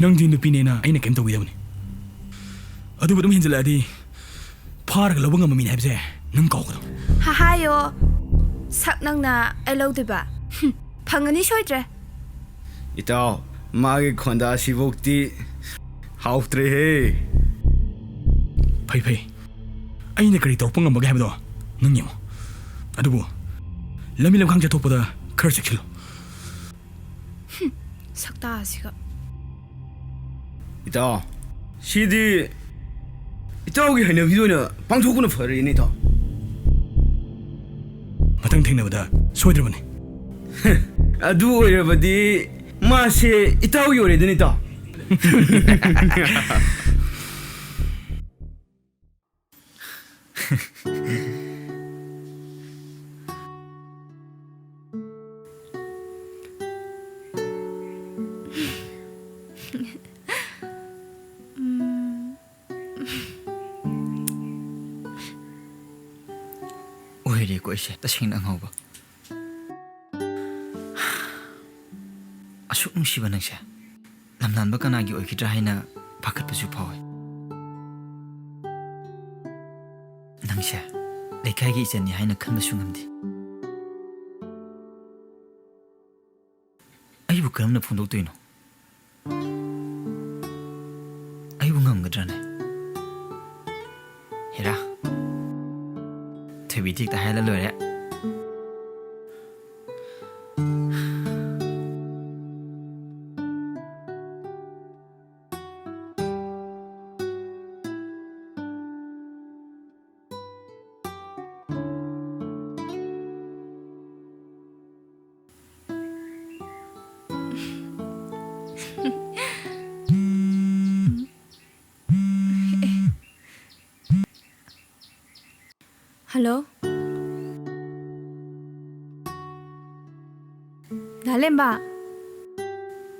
ꯅꯪꯗꯤ ꯅꯨꯄꯤꯅꯦꯅ ꯑꯩꯅ ꯀꯩꯝ ꯇꯧꯕꯤꯗꯕꯅꯤ꯫ ꯑꯗꯨꯕꯨ ꯑꯗꯨꯝ ꯍꯦꯟꯖꯜꯂꯛꯑꯗꯤ ꯐꯥꯔꯒ ꯂꯧꯕ ꯉꯝꯕ ꯃꯤꯅꯤ ꯍꯥꯏꯕꯁꯦ ꯅꯪ ꯀꯥꯎꯒꯅꯨ꯫ ꯍꯥꯍꯥꯌꯣ, ꯁꯛ ꯅꯪꯅ ꯑꯩ ꯂꯧꯗꯣꯏꯕ? ꯍꯨꯝ, ꯐꯪꯒꯅꯤ ꯁꯣꯏꯗ꯭ꯔꯦ꯫ ꯏꯇꯥꯎ, ꯃꯥꯒꯤ ꯈꯣꯟꯗꯥꯁꯤꯐꯧꯗꯤ ꯍꯥꯎꯇ꯭ꯔꯦꯍꯦ꯫ ꯐꯩ, ꯐꯩ꯫ ꯑꯩꯅ ꯀꯔꯤ ꯇꯧꯔꯛꯄ ꯉꯝꯕꯒꯦ ꯍꯥꯏꯕꯗꯣ ꯅꯪ ꯌꯦꯡꯉꯣ꯫ ꯑꯗꯨꯕꯨ ꯂꯝꯕꯤ ꯂꯝꯈꯥꯡ ꯆꯠꯊꯣꯛꯄꯗ ꯈꯔ ꯆꯦꯛꯁꯤꯜꯂꯨ꯫ ꯍꯨꯝ, ꯁꯛꯇꯥꯁꯤꯒ꯫ ꯏꯇꯥꯎ, ꯁꯤꯗꯤ ꯏꯇꯥꯎꯒꯤ ꯍꯩꯅꯕꯤꯗ ꯑꯣꯏꯅ ꯄꯥꯡꯊꯣꯛꯄꯅ ꯐꯔꯦꯅꯦ, ꯏꯇꯥꯎ꯫ ꯃꯊꯪ ꯊꯦꯡꯅꯕꯗ ꯁꯣꯏꯗ꯭ꯔꯕꯅꯤ꯫ ꯑꯗꯨ ꯑꯣꯏꯔꯕꯗꯤ ꯃꯥꯁꯦ ꯏꯇꯥꯎꯒꯤ ꯑꯣꯏꯔꯦꯗꯅ, ꯏꯇꯥꯎ꯫ ꯑꯣꯏꯔꯦꯀꯣ ꯑꯩꯁꯦ ꯇꯁꯦꯡꯅ ꯑꯉꯥꯎꯕ꯫ ꯑꯁꯨꯛ ꯅꯨꯡꯁꯤꯕ ꯅꯪꯁꯦ ꯂꯝꯂꯥꯟꯕ ꯀꯅꯥꯒꯤ ꯑꯣꯏꯒꯗ꯭ꯔꯥ ꯍꯥꯏꯅ ꯄꯥꯈꯠꯄꯁꯨ ꯐꯥꯎꯏ꯫ ꯅꯪꯁꯦ ꯂꯩꯀꯥꯏꯒꯤ ꯏꯆꯟꯅꯤ ꯍꯥꯏꯅ ꯈꯟꯕꯁꯨ ꯉꯝꯗꯦ꯫ ꯑꯩꯕꯨ ꯀꯔꯝꯅ ꯐꯣꯡꯗꯣꯛꯇꯣꯏꯅꯣ? ꯑꯩꯕꯨ ꯉꯝꯒꯗ꯭ꯔꯅꯦ? ꯍꯦꯔꯥ, ꯊꯣꯏꯕꯤꯗ ꯍꯦꯛꯇ ꯍꯥꯏꯍꯜꯂ ꯂꯣꯏꯔꯦ꯫ ꯍꯜꯂꯣ꯫ ꯗꯥ ꯂꯦꯝꯕ꯫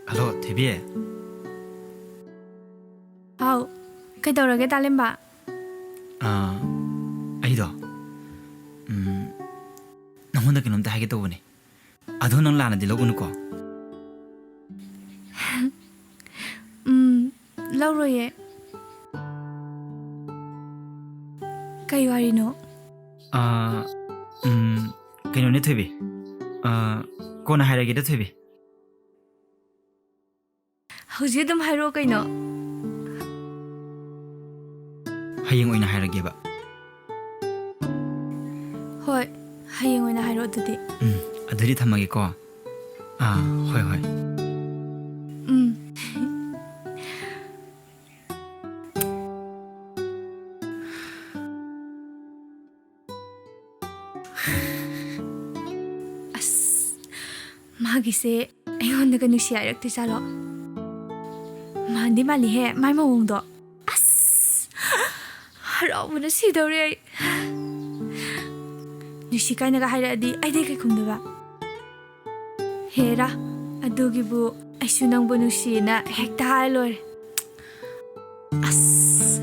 ꯍꯜꯂꯣ, ꯊꯣꯏꯕꯤ꯫ ꯍꯥꯎ, ꯀꯩꯗꯧꯔꯒꯦ, ꯗꯥ ꯂꯦꯝꯕ? ꯑꯥ, ꯑꯩꯗꯣ, ꯎꯝ, ꯅꯪꯉꯣꯟꯗ ꯀꯩꯅꯣꯝꯇ ꯍꯥꯏꯒꯦ ꯇꯧꯕꯅꯦ꯫ ꯑꯗꯣ ꯅꯪ ꯂꯥꯟꯅꯗꯤ ꯂꯧꯒꯅꯨꯀꯣ꯫ ꯎꯝ, ꯂꯧꯔꯣꯏꯌꯦ꯫ ꯀꯩ ꯋꯥꯔꯤꯅꯣ? ꯑꯥ, ꯎꯝ, ꯀꯩꯅꯣꯅꯦ ꯊꯣꯏꯕꯤ꯫ ꯑꯥ, ꯀꯣꯟꯅ ꯍꯥꯏꯔꯒꯦꯗ ꯊꯣꯏꯕꯤ꯫ ꯍꯧꯖꯤꯛ ꯑꯗꯨꯝ ꯍꯥꯏꯔꯛꯑꯣ ꯀꯩꯅꯣ꯫ ꯍꯌꯦꯡ ꯑꯣꯏꯅ ꯍꯥꯏꯔꯒꯦꯕ꯫ ꯍꯣꯏ, ꯍꯌꯦꯡ ꯑꯣꯏꯅ ꯍꯥꯏꯔꯛꯑꯣ ꯑꯗꯨꯗꯤ꯫ ꯎꯝ, ꯑꯗꯨꯗꯤ ꯊꯝꯃꯒꯦꯀꯣ꯫ ꯑꯥ, ꯍꯣꯏ, ꯍꯣꯏ꯫ ꯎꯝ꯫ ꯑꯁ, ꯃꯥꯒꯤꯁꯦ ꯑꯩꯉꯣꯟꯗꯒ ꯅꯨꯡꯁꯤ ꯍꯥꯏꯔꯛꯇꯣꯏꯖꯥꯠꯂꯣ? ꯃꯥꯟꯗꯤ ꯃꯥꯜꯂꯤꯍꯦ, ꯃꯥꯏ ꯃꯑꯣꯡꯗꯣ꯫ ꯑꯁ, ꯍꯔꯥꯎꯕꯅ ꯁꯤꯗꯧꯔꯦ ꯑꯩ꯫ ꯅꯨꯡꯁꯤ ꯀꯥꯏꯅꯒ ꯍꯥꯏꯔꯛꯑꯗꯤ ꯑꯩꯗꯤ ꯀꯩ ꯈꯨꯝꯗꯣꯏꯕ? ꯍꯦꯔꯥ, ꯑꯗꯨꯒꯤꯕꯨ ꯑꯩꯁꯨ ꯅꯪꯕꯨ ꯅꯨꯡꯁꯤꯌꯦꯅ ꯍꯦꯛꯇ ꯍꯥꯏ ꯂꯣꯏꯔꯦ꯫ ꯑꯁ,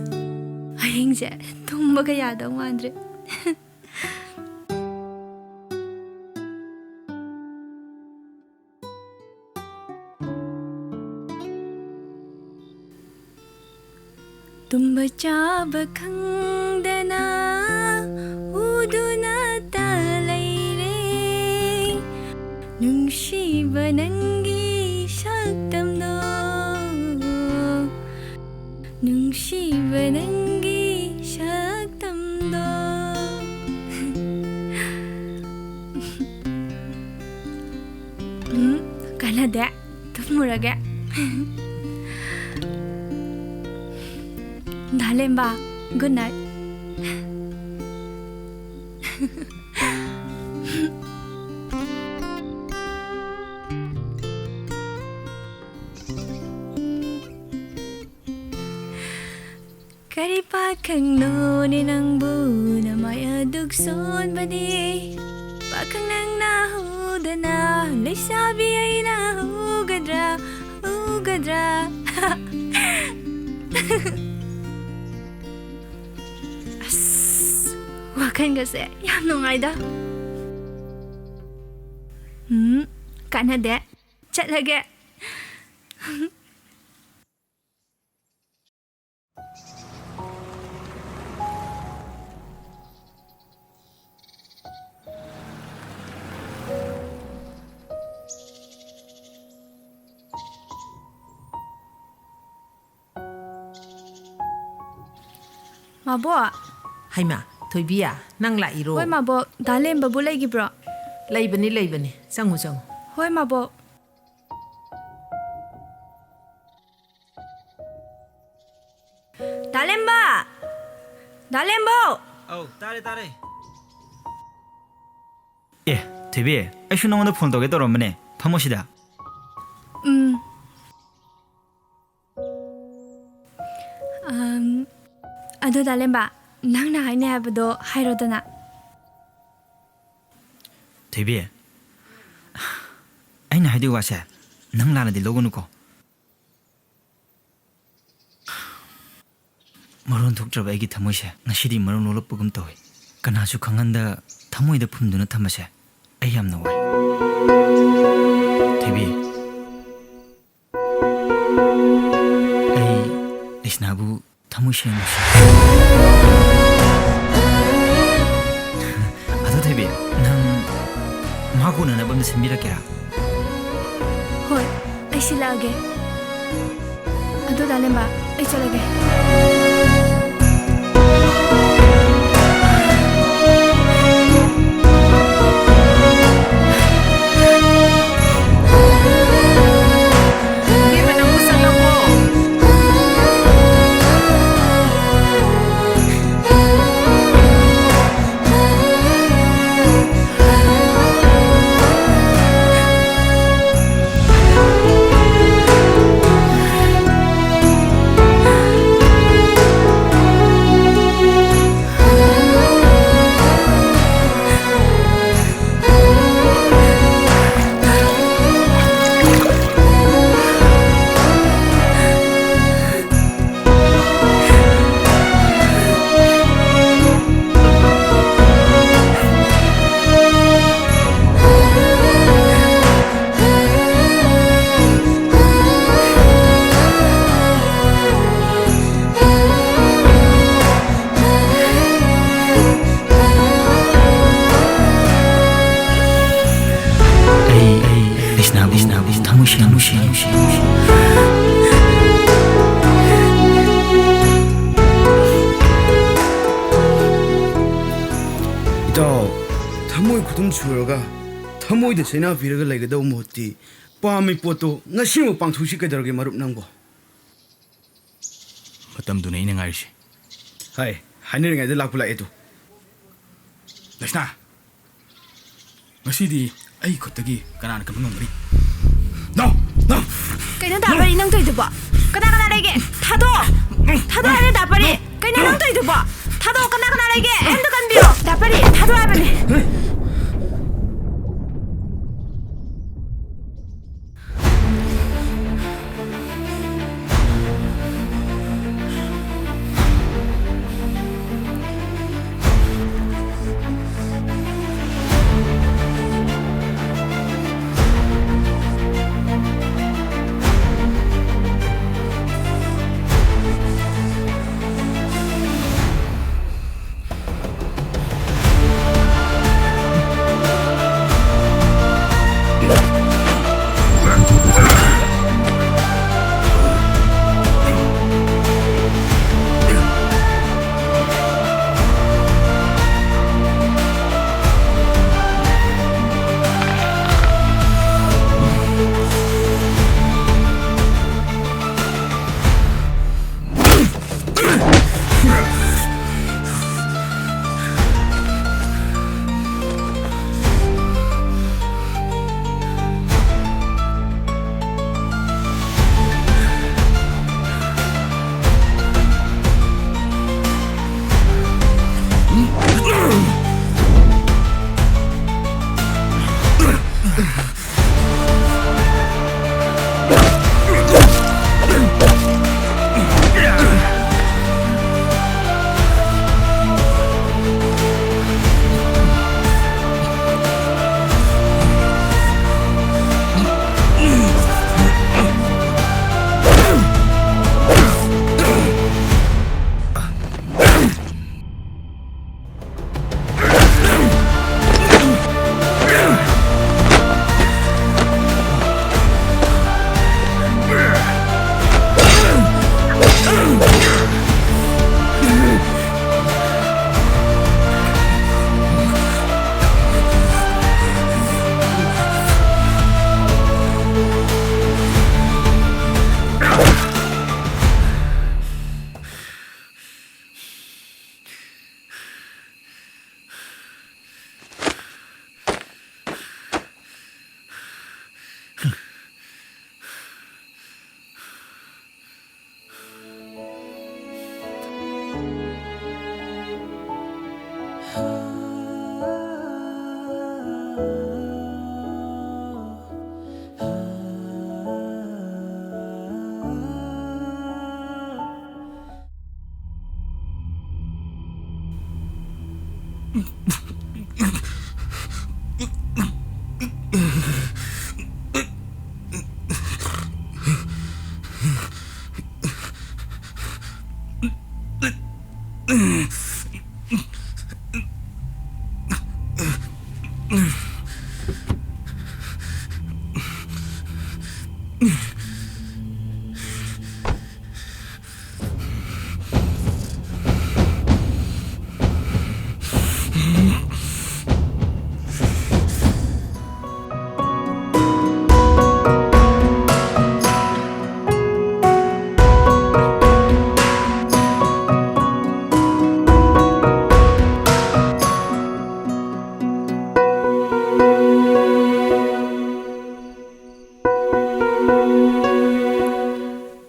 ꯍꯌꯦꯡꯁꯦ ꯇꯨꯝꯕꯒ ꯌꯥꯗꯧ ꯃꯥꯟꯗ꯭ꯔꯦ꯫ ꯇꯨꯝꯕ ꯆꯥꯕ ꯈꯪꯗꯅ ꯎꯗꯨꯅꯇ ꯂꯩꯔꯦ꯫ ꯅꯨꯡꯁꯤꯕ ꯅꯪꯒꯤ ꯁꯛꯇꯝꯗꯣ, ꯅꯨꯡꯁꯤꯕ ꯅꯪꯒꯤ ꯁꯛꯇꯝꯗꯣ꯫ ꯙꯥꯂꯦꯝꯕ, good night꯫ ꯀꯔꯤ ꯄꯥꯈꯪꯅꯣꯅꯦ ꯅꯪꯕꯨ ꯅꯃꯥꯏ ꯑꯗꯨꯛ ꯁꯣꯟꯕꯗꯤ? ꯄꯥꯈꯪ ꯅꯪꯅ ꯍꯨꯗꯅ ꯂꯩꯁꯥꯕꯤ ꯑꯩꯅ ꯍꯨꯒꯗ꯭ꯔꯥ, ꯍꯨꯒꯗ꯭ꯔꯥ? ꯑꯁ, ꯋꯥꯈꯜꯒꯁꯦ ꯌꯥꯝ ꯅꯨꯡꯉꯥꯏꯗ꯫ ꯎꯝ, ꯀꯥꯟꯅꯗꯦ꯫ ꯆꯠꯂꯒꯦ꯫ ꯃꯥꯕꯣꯛ꯫ ꯍꯩꯃꯥ, ꯊꯣꯏꯕꯤ, ꯅꯪ ꯂꯥꯛꯏꯔꯣ? ꯍꯣꯏ, ꯃꯥꯕꯣꯛ꯫ ꯗꯥ ꯂꯦꯝꯕꯕꯨ ꯂꯩꯈꯤꯕ꯭ꯔꯣ? ꯂꯩꯕꯅꯤ, ꯂꯩꯕꯅꯤ꯫ ꯆꯪꯉꯨ, ꯆꯪꯉꯨ꯫ ꯍꯣꯏ, ꯃꯥꯕꯣꯛ꯫ ꯗꯥ ꯂꯦꯝꯕ! ꯗꯥ ꯂꯦꯝꯕꯧ! ꯑꯧ, ꯇꯥꯔꯦ, ꯇꯥꯔꯦ꯫ ꯑꯦ, ꯊꯣꯏꯕꯤ, ꯑꯩꯁꯨ ꯅꯉꯣꯟꯗ ꯐꯣꯟ ꯇꯧꯒꯦ ꯇꯧꯔꯝꯕꯅꯦ꯫ ꯐꯝꯃꯣ ꯁꯤꯗ꯫ ꯎꯝ꯫ ꯑꯝ, ꯑꯗꯣ ꯗꯥ ꯂꯦꯝꯕ, ꯅꯪꯅ ꯍꯥꯏꯅꯤ ꯍꯥꯏꯕꯗꯣ ꯍꯥꯏꯔꯣꯗꯅ꯫ ꯊꯣꯏꯕꯤ, ꯑꯩꯅ ꯍꯥꯏꯗꯣꯏ ꯋꯥꯁꯦ ꯅꯪ ꯂꯥꯟꯅꯗꯤ ꯂꯧꯒꯅꯨꯀꯣ꯫ ꯃꯔꯣꯟ ꯊꯣꯛꯇ꯭ꯔꯕ ꯑꯩꯒꯤ ꯊꯃꯣꯏꯁꯦ ꯉꯁꯤꯗꯤ ꯃꯔꯣꯟ ꯂꯣꯜꯂꯛꯄꯒꯨꯝ ꯇꯧꯏ꯫ ꯀꯅꯥꯁꯨ ꯈꯪꯍꯟꯗ ꯊꯃꯣꯏꯗ ꯐꯨꯝꯗꯨꯅ ꯊꯝꯕꯁꯦ ꯑꯩ ꯌꯥꯝꯅ ꯋꯥꯏ꯫ ꯊꯣꯏꯕꯤ, ꯑꯩ ꯂꯩꯁꯅꯥꯕꯨ ꯊꯃꯣꯏ ꯁꯦꯡꯅ ꯅꯨꯡꯁꯤ꯫ ꯑꯗꯣ ꯊꯣꯏꯕꯤ, ꯅꯪ ꯃꯥ ꯎꯅꯅꯕ ꯑꯝꯇ ꯁꯤꯟꯕꯤꯔꯛꯀꯦꯔꯥ? ꯍꯣꯏ, ꯑꯩ ꯁꯤꯜꯂꯛꯑꯒꯦ꯫ ꯑꯗꯣ ꯗꯥ ꯂꯦꯝꯕ, ꯑꯩ ꯆꯠꯂꯒꯦ꯫ ꯏꯕꯦꯝꯃ, ꯅꯪꯕꯨ ꯆꯠꯂꯕꯣ? ꯄꯨꯔꯒ ꯊꯃꯣꯏꯗ ꯆꯩꯅꯥ ꯄꯤꯔꯒ ꯂꯩꯒꯗꯧꯕ ꯃꯍꯨꯠꯇꯤ ꯄꯥꯝꯃꯤ ꯄꯣꯠꯇꯣ ꯉꯁꯤꯃꯛ ꯄꯥꯡꯊꯣꯛꯁꯤ꯫ ꯀꯩꯗꯧꯔꯒꯦ ꯃꯔꯨꯞ ꯅꯪꯕꯣ? ꯃꯇꯝꯗꯨꯅ ꯑꯩꯅ ꯉꯥꯏꯔꯤꯁꯦ꯫ ꯍꯥꯏ, ꯍꯥꯏꯅꯔꯤꯉꯩꯗ ꯂꯥꯛꯄ ꯂꯥꯛꯑꯦ ꯇꯨ꯫ ꯂꯩꯁꯅꯥ, ꯉꯁꯤꯗꯤ ꯑꯩ ꯈꯨꯠꯇꯒꯤ ꯀꯅꯥꯅ ꯀꯟꯕ ꯉꯝꯒꯅꯤ? No! No! ꯀꯩꯅꯣ ꯗꯥ ꯄꯔꯤ ꯅꯪ ꯇꯧꯏꯗꯨꯕꯣ? ꯀꯅꯥ ꯀꯅꯥ ꯂꯩꯒꯦ? ꯊꯥꯗꯣꯛꯑꯣ! ꯊꯥꯗꯣꯛꯑꯣ ꯍꯥꯏꯅ ꯗꯥ ꯄꯔꯤ! ꯀꯩꯅꯣ ꯅꯪ ꯇꯧꯏꯗꯨꯕꯣ? ꯊꯥꯗꯣꯛꯑꯣ! ꯀꯅꯥ ꯀꯅꯥ ꯂꯩꯒꯦ? ꯑꯝꯇ ꯀꯟꯕꯤꯌꯣ! ꯗꯥ ꯄꯔꯤ, ꯊꯥꯗꯣꯛꯑꯣ ꯍꯥꯏꯕꯅꯦ!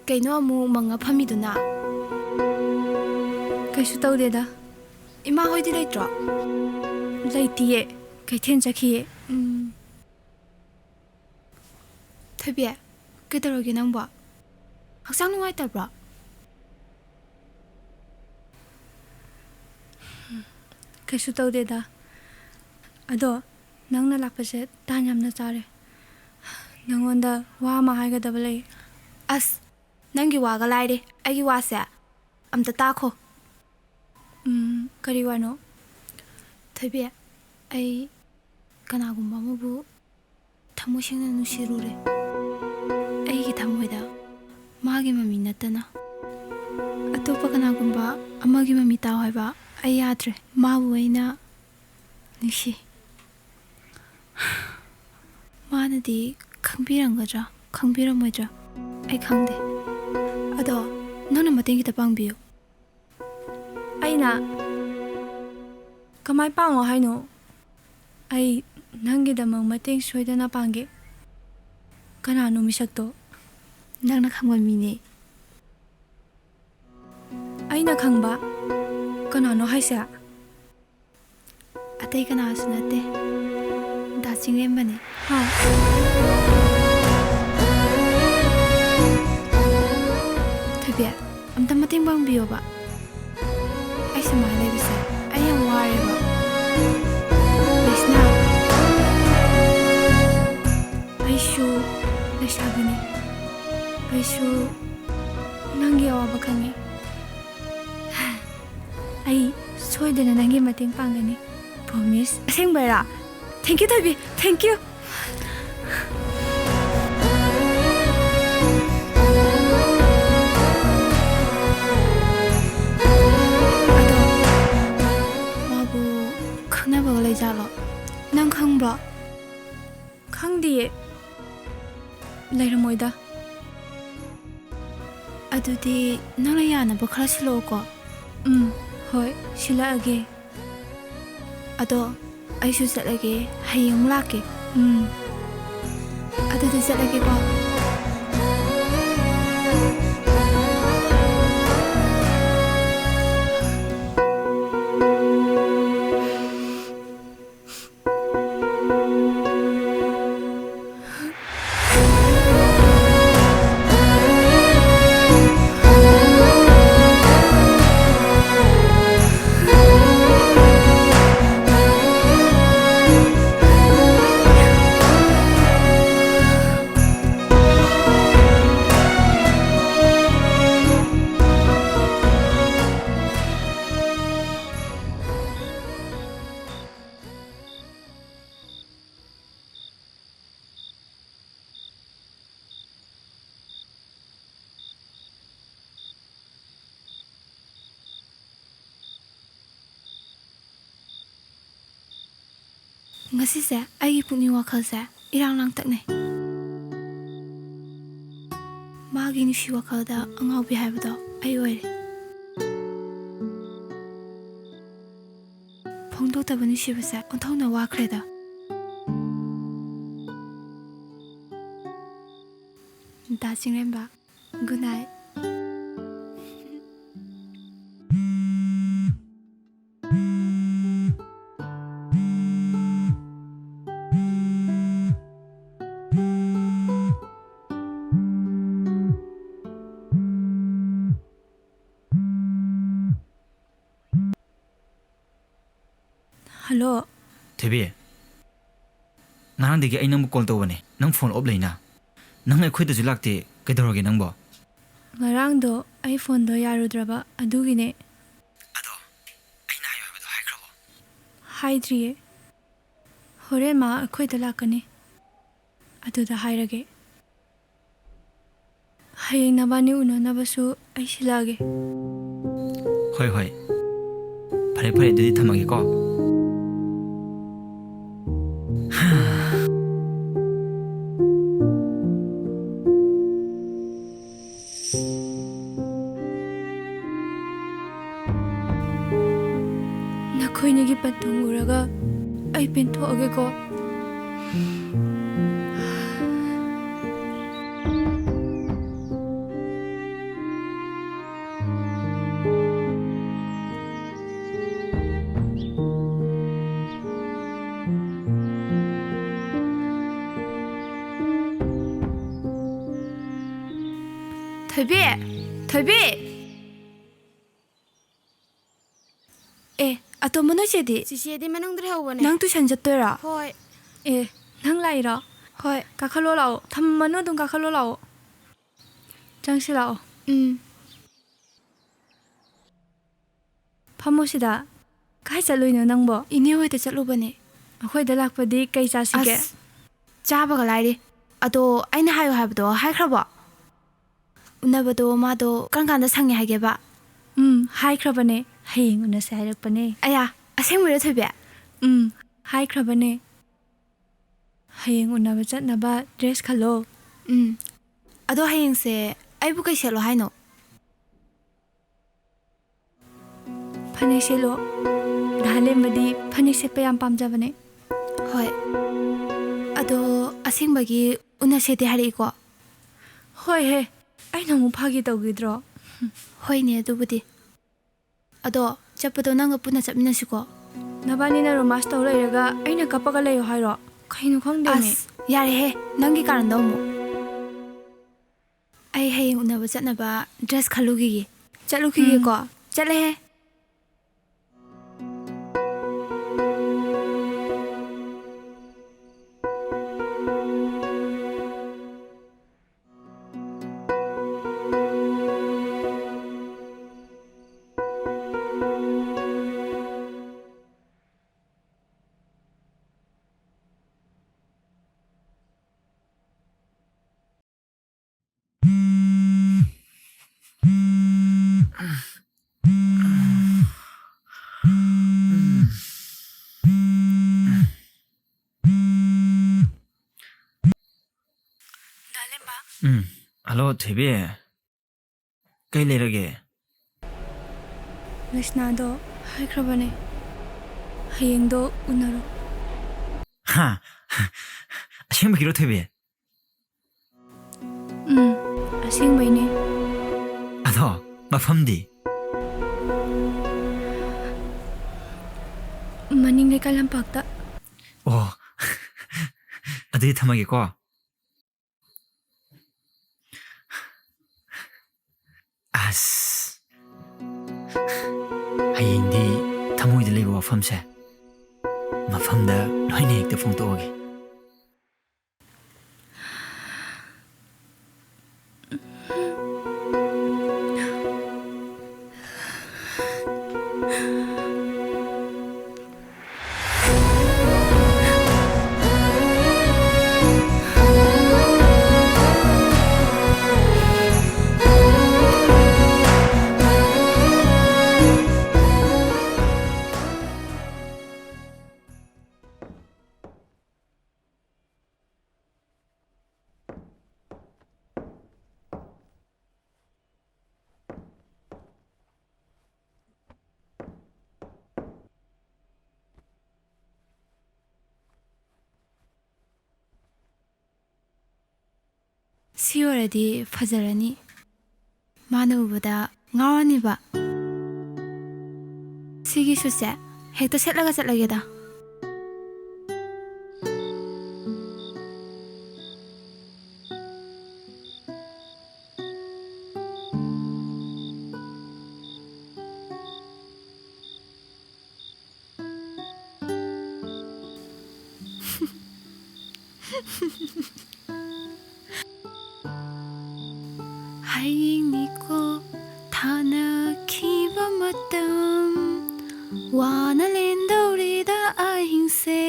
ꯀꯩꯅꯣ ꯑꯃꯨꯛ ꯃꯪꯉ ꯐꯝꯃꯤꯗꯨꯅ? ꯀꯩꯁꯨ ꯇꯧꯗꯦꯗ꯫ ꯏꯃꯥ ꯍꯣꯏꯗꯤ ꯂꯩꯇ꯭ꯔꯣ? ꯂꯩꯇꯤꯌꯦ꯫ ꯀꯩꯊꯦꯜ ꯆꯠꯈꯤꯌꯦ꯫ ꯎꯝ꯫ ꯊꯣꯏꯕꯤ, ꯀꯩꯗꯧꯔꯒꯦ ꯅꯪꯕꯣ? ꯍꯛꯆꯥꯡ ꯅꯨꯡꯉꯥꯏꯇꯕ꯭ꯔꯣ? ꯀꯩꯁꯨ ꯇꯧꯗꯦꯗ꯫ ꯑꯗꯣ, ꯅꯪꯅ ꯂꯥꯛꯄꯁꯦ ꯇꯥꯟ ꯌꯥꯝꯅ ꯆꯥꯔꯦ꯫ ꯅꯪꯉꯣꯟꯗ ꯋꯥ ꯑꯃ ꯍꯥꯏꯒꯗꯕ ꯂꯩ꯫ ꯑꯁ, ꯅꯪꯒꯤ ꯋꯥꯒ ꯂꯥꯏꯔꯤ꯫ ꯑꯩꯒꯤ ꯋꯥꯁꯦ ꯑꯝꯇ ꯇꯥꯈꯣ꯫ ꯎꯝ, ꯀꯔꯤ ꯋꯥꯅꯣ? ꯊꯣꯏꯕꯤ, ꯑꯩ ꯀꯅꯥꯒꯨꯝꯕ ꯑꯃꯕꯨ ꯊꯃꯣꯏ ꯁꯦꯡꯅ ꯅꯨꯡꯁꯤꯔꯨꯔꯦ꯫ ꯑꯩꯒꯤ ꯊꯃꯣꯏꯗ ꯃꯥꯒꯤ ꯃꯃꯤ ꯅꯠꯇꯅ ꯑꯇꯣꯞꯄ ꯀꯅꯥꯒꯨꯝꯕ ꯑꯃꯒꯤ ꯃꯃꯤ ꯇꯥꯎ ꯍꯥꯏꯕ ꯑꯩ ꯌꯥꯗ꯭ꯔꯦ꯫ ꯃꯥꯕꯨ ꯑꯩꯅ ꯅꯨꯡꯁꯤ꯫ ꯃꯥꯅꯗꯤ ꯈꯪꯕꯤꯔꯝꯒꯗ꯭ꯔꯥ, ꯈꯪꯕꯤꯔꯝꯃꯣꯏꯗ꯭ꯔꯥ ꯑꯩ ꯈꯪꯗꯦ꯫ ꯑꯗꯣ ꯅꯪꯅ ꯃꯇꯦꯡ ꯈꯤꯇ ꯄꯥꯡꯕꯤꯌꯨ꯫ ꯑꯩꯅ ꯀꯃꯥꯏ ꯄꯥꯡꯉꯣ ꯍꯥꯏꯅꯣ? ꯑꯩ ꯅꯪꯒꯤꯗꯃꯛ ꯃꯇꯦꯡ ꯁꯣꯏꯗꯅ ꯄꯥꯡꯒꯦ꯫ ꯀꯅꯥꯅꯣ ꯃꯤꯁꯛꯇꯣ? ꯅꯪꯅ ꯈꯪꯕ ꯃꯤꯅꯦ꯫ ꯑꯩꯅ ꯈꯪꯕ? ꯀꯅꯥꯅꯣ ꯍꯥꯏꯁꯦ? ꯑꯇꯩ ꯀꯅꯥꯁꯨ ꯅꯠꯇꯦ, ꯗꯥ ꯆꯤꯡꯂꯦꯝꯕꯅꯦ꯫ ꯍꯥ? ꯊꯣꯏꯕꯤ, ꯑꯝꯇ ꯃꯇꯦꯡ ꯄꯥꯡꯕꯤꯌꯣꯕ꯫ ꯑꯩ ꯁꯨꯃꯥꯏꯅ ꯂꯩꯕꯁꯦ ꯑꯩ ꯌꯥꯝ ꯋꯥꯔꯦꯕ꯫ ꯂꯩꯁꯥꯕꯤꯅꯤ꯫ ꯑꯩꯁꯨ ꯅꯪꯒꯤ ꯑꯋꯥꯕ ꯈꯪꯉꯤ꯫ ꯑꯩ ꯁꯣꯏꯗꯅ ꯅꯪꯒꯤ ꯃꯇꯦꯡ ꯄꯥꯡꯒꯅꯤ꯫ Promise꯫ ꯑꯁꯦꯡꯕꯩꯔꯥ? Thank you, ꯊꯣꯏꯕꯤ꯫ Thank you꯫ ꯑꯗꯣ ꯃꯥꯕꯨ ꯈꯪꯅꯕꯒ ꯂꯩꯖꯥꯠꯂꯣ? ꯅꯪ ꯈꯪꯕ꯭ꯔꯣ? ꯈꯪꯗꯤꯌꯦ꯫ ꯂꯩꯔꯝꯃꯣꯏꯗ꯫ ꯑꯗꯨꯗꯤ ꯅꯪꯅ ꯌꯥꯅꯕ ꯈꯔ ꯁꯤꯜꯂꯛꯑꯣꯀꯣ꯫ ꯎꯝ, ꯍꯣꯏ, ꯁꯤꯜꯂꯛꯑꯒꯦ꯫ ꯑꯗꯣ ꯑꯩꯁꯨ ꯆꯠꯂꯒꯦ, ꯍꯌꯦꯡ ꯑꯃꯨꯛ ꯂꯥꯛꯀꯦ꯫ ꯎꯝ, ꯑꯗꯨꯗꯤ ꯆꯠꯂꯒꯦꯀꯣ꯫ ꯉꯁꯤꯁꯦ ꯑꯩꯒꯤ ꯄꯨꯛꯅꯤꯡ ꯋꯥꯈꯜꯁꯦ ꯏꯔꯥꯡ ꯂꯥꯡꯇꯛꯅꯩ꯫ ꯃꯥꯒꯤ ꯅꯨꯡꯁꯤ ꯋꯥꯈꯜꯗ ꯑꯉꯥꯎꯕꯤ ꯍꯥꯏꯕꯗꯣ ꯑꯩ ꯑꯣꯏꯔꯦ꯫ ꯐꯣꯡꯗꯣꯛꯇꯕ ꯅꯨꯡꯁꯤꯕꯁꯦ ꯑꯣꯟꯊꯣꯛꯅ ꯋꯥꯈ꯭ꯔꯦꯗ꯫ ꯗꯥ ꯆꯤꯡꯂꯦꯝꯕ, good night꯫ Hello꯫ ꯊꯣꯏꯕꯤ, ꯉꯔꯥꯡꯗꯒꯤ ꯑꯩ ꯅꯪꯕꯨ call ꯇꯧꯕꯅꯦ, ꯅꯪ phone off ꯂꯩꯅ꯫ ꯅꯪ ꯑꯩꯈꯣꯏꯗꯁꯨ ꯂꯥꯛꯇꯦ, ꯀꯩꯗꯧꯔꯒꯦ ꯅꯪꯕꯣ? ꯉꯔꯥꯡꯗꯣ ꯑꯩ ꯐꯣꯟꯗꯣ ꯌꯥꯔꯨꯗ꯭ꯔꯕ, ꯑꯗꯨꯒꯤꯅꯦ꯫ ꯑꯗꯣ ꯑꯩꯅ ꯍꯥꯏꯌꯣ ꯍꯥꯏꯕꯗꯣ ꯍꯥꯏꯈ꯭ꯔꯕꯣ? ꯍꯥꯏꯗ꯭ꯔꯤꯌꯦ꯫ ꯍꯣꯔꯦꯟ ꯃꯥ ꯑꯩꯈꯣꯏꯗ ꯂꯥꯛꯀꯅꯤ, ꯑꯗꯨꯗ ꯍꯥꯏꯔꯒꯦ꯫ ꯍꯌꯦꯡ ꯅꯕꯥꯅꯤ ꯎꯅꯅꯕꯁꯨ ꯑꯩ ꯁꯤꯜꯂꯛꯑꯒꯦ꯫ ꯍꯣꯏ, ꯍꯣꯏ꯫ ꯐꯔꯦ, ꯐꯔꯦ, ꯑꯗꯨꯗꯤ ꯊꯝꯃꯒꯦꯀꯣ꯫ ꯅꯈꯣꯏꯅꯤꯒꯤ ꯄꯟꯊꯨꯡ ꯎꯔꯒ ꯑꯩ ꯄꯦꯟꯊꯣꯛꯑꯒꯦꯀꯣ꯫ ꯊꯣꯏꯕꯤ! ꯊꯣꯏꯕꯤ! ꯑꯦ, ꯑꯇꯣꯝꯕ, ꯅꯣꯏ ꯆꯦꯗꯤ? ꯆꯤꯆꯦꯗꯤ ꯃꯅꯨꯡꯗ ꯂꯩꯍꯧꯕꯅꯦ꯫ ꯅꯪ ꯇꯨꯏꯁꯟ ꯆꯠꯇꯣꯏꯔꯣ? ꯍꯣꯏ꯫ ꯑꯦ, ꯅꯪ ꯂꯥꯛꯏꯔꯣ? ꯍꯣꯏ꯫ ꯀꯥꯈꯠꯂꯣ ꯂꯥꯛꯑꯣ꯫ ꯊꯝꯃꯅꯨ, ꯑꯗꯨꯝ ꯀꯥꯈꯠꯂꯣ ꯂꯥꯛꯑꯣ꯫ ꯆꯪꯁꯤ ꯂꯥꯛꯑꯣ꯫ ꯎꯝ꯫ ꯐꯝꯃꯣ ꯁꯤꯗ꯫ ꯀꯥꯏ ꯆꯠꯂꯨꯏꯅꯣ ꯅꯪꯕꯣ? ꯏꯅꯦ ꯍꯣꯏꯗ ꯆꯠꯂꯨꯕꯅꯦ꯫ ꯑꯩꯈꯣꯏꯗ ꯂꯥꯛꯄꯗꯤ ꯀꯩ ꯆꯥꯁꯤꯒꯦ? ꯑꯁ, ꯆꯥꯕꯒ ꯂꯥꯏꯔꯤ꯫ ꯑꯗꯣ ꯑꯩꯅ ꯍꯥꯏꯌꯣ ꯍꯥꯏꯕꯗꯣ ꯍꯥꯏꯈ꯭ꯔꯕꯣ? ꯎꯅꯕꯗꯣ ꯃꯥꯗꯣ ꯀꯔꯝ ꯀꯥꯟꯗ ꯁꯪꯉꯦ ꯍꯥꯏꯒꯦꯕ? ꯎꯝ, ꯍꯥꯏꯈ꯭ꯔꯕꯅꯦ꯫ ꯍꯌꯦꯡ ꯎꯅꯁꯦ ꯍꯥꯏꯔꯛꯄꯅꯦ꯫ ꯑꯌꯥ, ꯑꯁꯦꯡꯕꯩꯔꯣ ꯊꯣꯏꯕꯤ? ꯎꯝ, ꯍꯥꯏꯈ꯭ꯔꯕꯅꯦ꯫ ꯍꯌꯦꯡ ꯎꯅꯕ ꯆꯠꯅꯕ dress ꯈꯜꯂꯣ꯫ ꯎꯝ꯫ ꯑꯗꯣ ꯍꯌꯦꯡꯁꯦ ꯑꯩꯕꯨ ꯀꯩ ꯁꯦꯠꯂꯣ ꯍꯥꯏꯅꯣ? ꯐꯅꯦꯛ ꯁꯦꯠꯂꯣ꯫ ꯗꯥ ꯂꯦꯝꯕꯗꯤ ꯐꯅꯦꯛ ꯁꯦꯠꯄ ꯌꯥꯝ ꯄꯥꯝꯖꯕꯅꯦ꯫ ꯍꯣꯏ꯫ ꯑꯗꯣ ꯑꯁꯦꯡꯕꯒꯤ ꯎꯅꯁꯦꯗꯤ ꯍꯥꯏꯔꯛꯏꯀꯣ? ꯍꯣꯏꯍꯦ, ꯑꯩꯅ ꯑꯃꯨꯛ ꯐꯥꯒꯤ ꯇꯧꯈꯤꯗ꯭ꯔꯣ? ꯍꯣꯏꯅꯦ, ꯑꯗꯨꯕꯨꯗꯤ꯫ ꯑꯗꯣ ꯆꯠꯄꯗꯣ ꯅꯪꯒ ꯄꯨꯟꯅ ꯆꯠꯃꯤꯟꯅꯁꯤꯀꯣ? ꯅꯕꯥꯅꯤꯅ romance ꯇꯧ ꯂꯩꯔꯒ ꯑꯩꯅ ꯀꯞꯄꯒ ꯂꯩꯌꯣ ꯍꯥꯏꯔꯣ? ꯀꯩꯅꯣ ꯈꯪꯗꯦꯃꯤ꯫ ꯑꯁ, ꯌꯥꯔꯦꯍꯦ, ꯅꯪꯒꯤ ꯀꯥꯔꯟꯗꯣ ꯑꯃꯨꯛ꯫ ꯑꯩ ꯍꯌꯦꯡ ꯎꯅꯕ ꯆꯠꯅꯕ dress ꯈꯜꯂꯨꯈꯤꯒꯦ꯫ ꯆꯠꯂꯨꯈꯤꯒꯦꯀꯣ? ꯎꯝ꯫ ꯆꯠꯂꯦꯍꯦ꯫ ꯍꯜꯂꯣ, ꯊꯣꯏꯕꯤ꯫ ꯀꯩ ꯂꯩꯔꯒꯦ? ꯂꯩꯁꯅꯥꯗꯣ ꯍꯥꯏꯈ꯭ꯔꯕꯅꯦ, ꯍꯌꯦꯡꯗꯣ ꯎꯅꯔꯣ꯫ ꯍꯥ? ꯑꯁꯦꯡꯕꯒꯤꯔꯣ, ꯊꯣꯏꯕꯤ? ꯎꯝ, ꯑꯁꯦꯡꯕꯩꯅꯦ꯫ ꯑꯗꯣ ꯃꯐꯝꯗꯤ? ꯃꯅꯤꯡ ꯂꯩꯀꯥꯏ ꯂꯝꯄꯥꯛꯇ꯫ ꯑꯣ, ꯑꯗꯨꯗꯤ ꯊꯝꯃꯒꯦꯀꯣ꯫ ꯑꯁ, ꯍꯌꯦꯡꯗꯤ ꯊꯃꯣꯏꯗ ꯂꯩꯕ ꯋꯥꯐꯝꯁꯦ ꯃꯐꯝꯗ ꯂꯣꯏꯅ ꯍꯦꯛꯇ ꯐꯣꯡꯗꯣꯛꯑꯒꯦ꯫ ꯁꯤ ꯑꯣꯏꯔꯗꯤ ꯐꯖꯔꯅꯤ꯫ ꯃꯥꯅ ꯎꯕꯗ ꯉꯥꯎꯔꯅꯤꯕ꯫ ꯁꯤꯒꯤ ꯁꯨꯠꯁꯦ ꯍꯦꯛꯇ ꯁꯦꯠꯂꯒ ꯆꯠꯂꯒꯦꯗ꯫ ꯍꯌꯦꯡꯅꯤꯀꯣ ꯊꯥꯅꯈꯤꯕ ꯃꯇꯝ, ꯋꯥꯅ ꯂꯦꯟꯗꯧꯔꯤꯗ ꯑꯍꯤꯡꯁꯦ꯫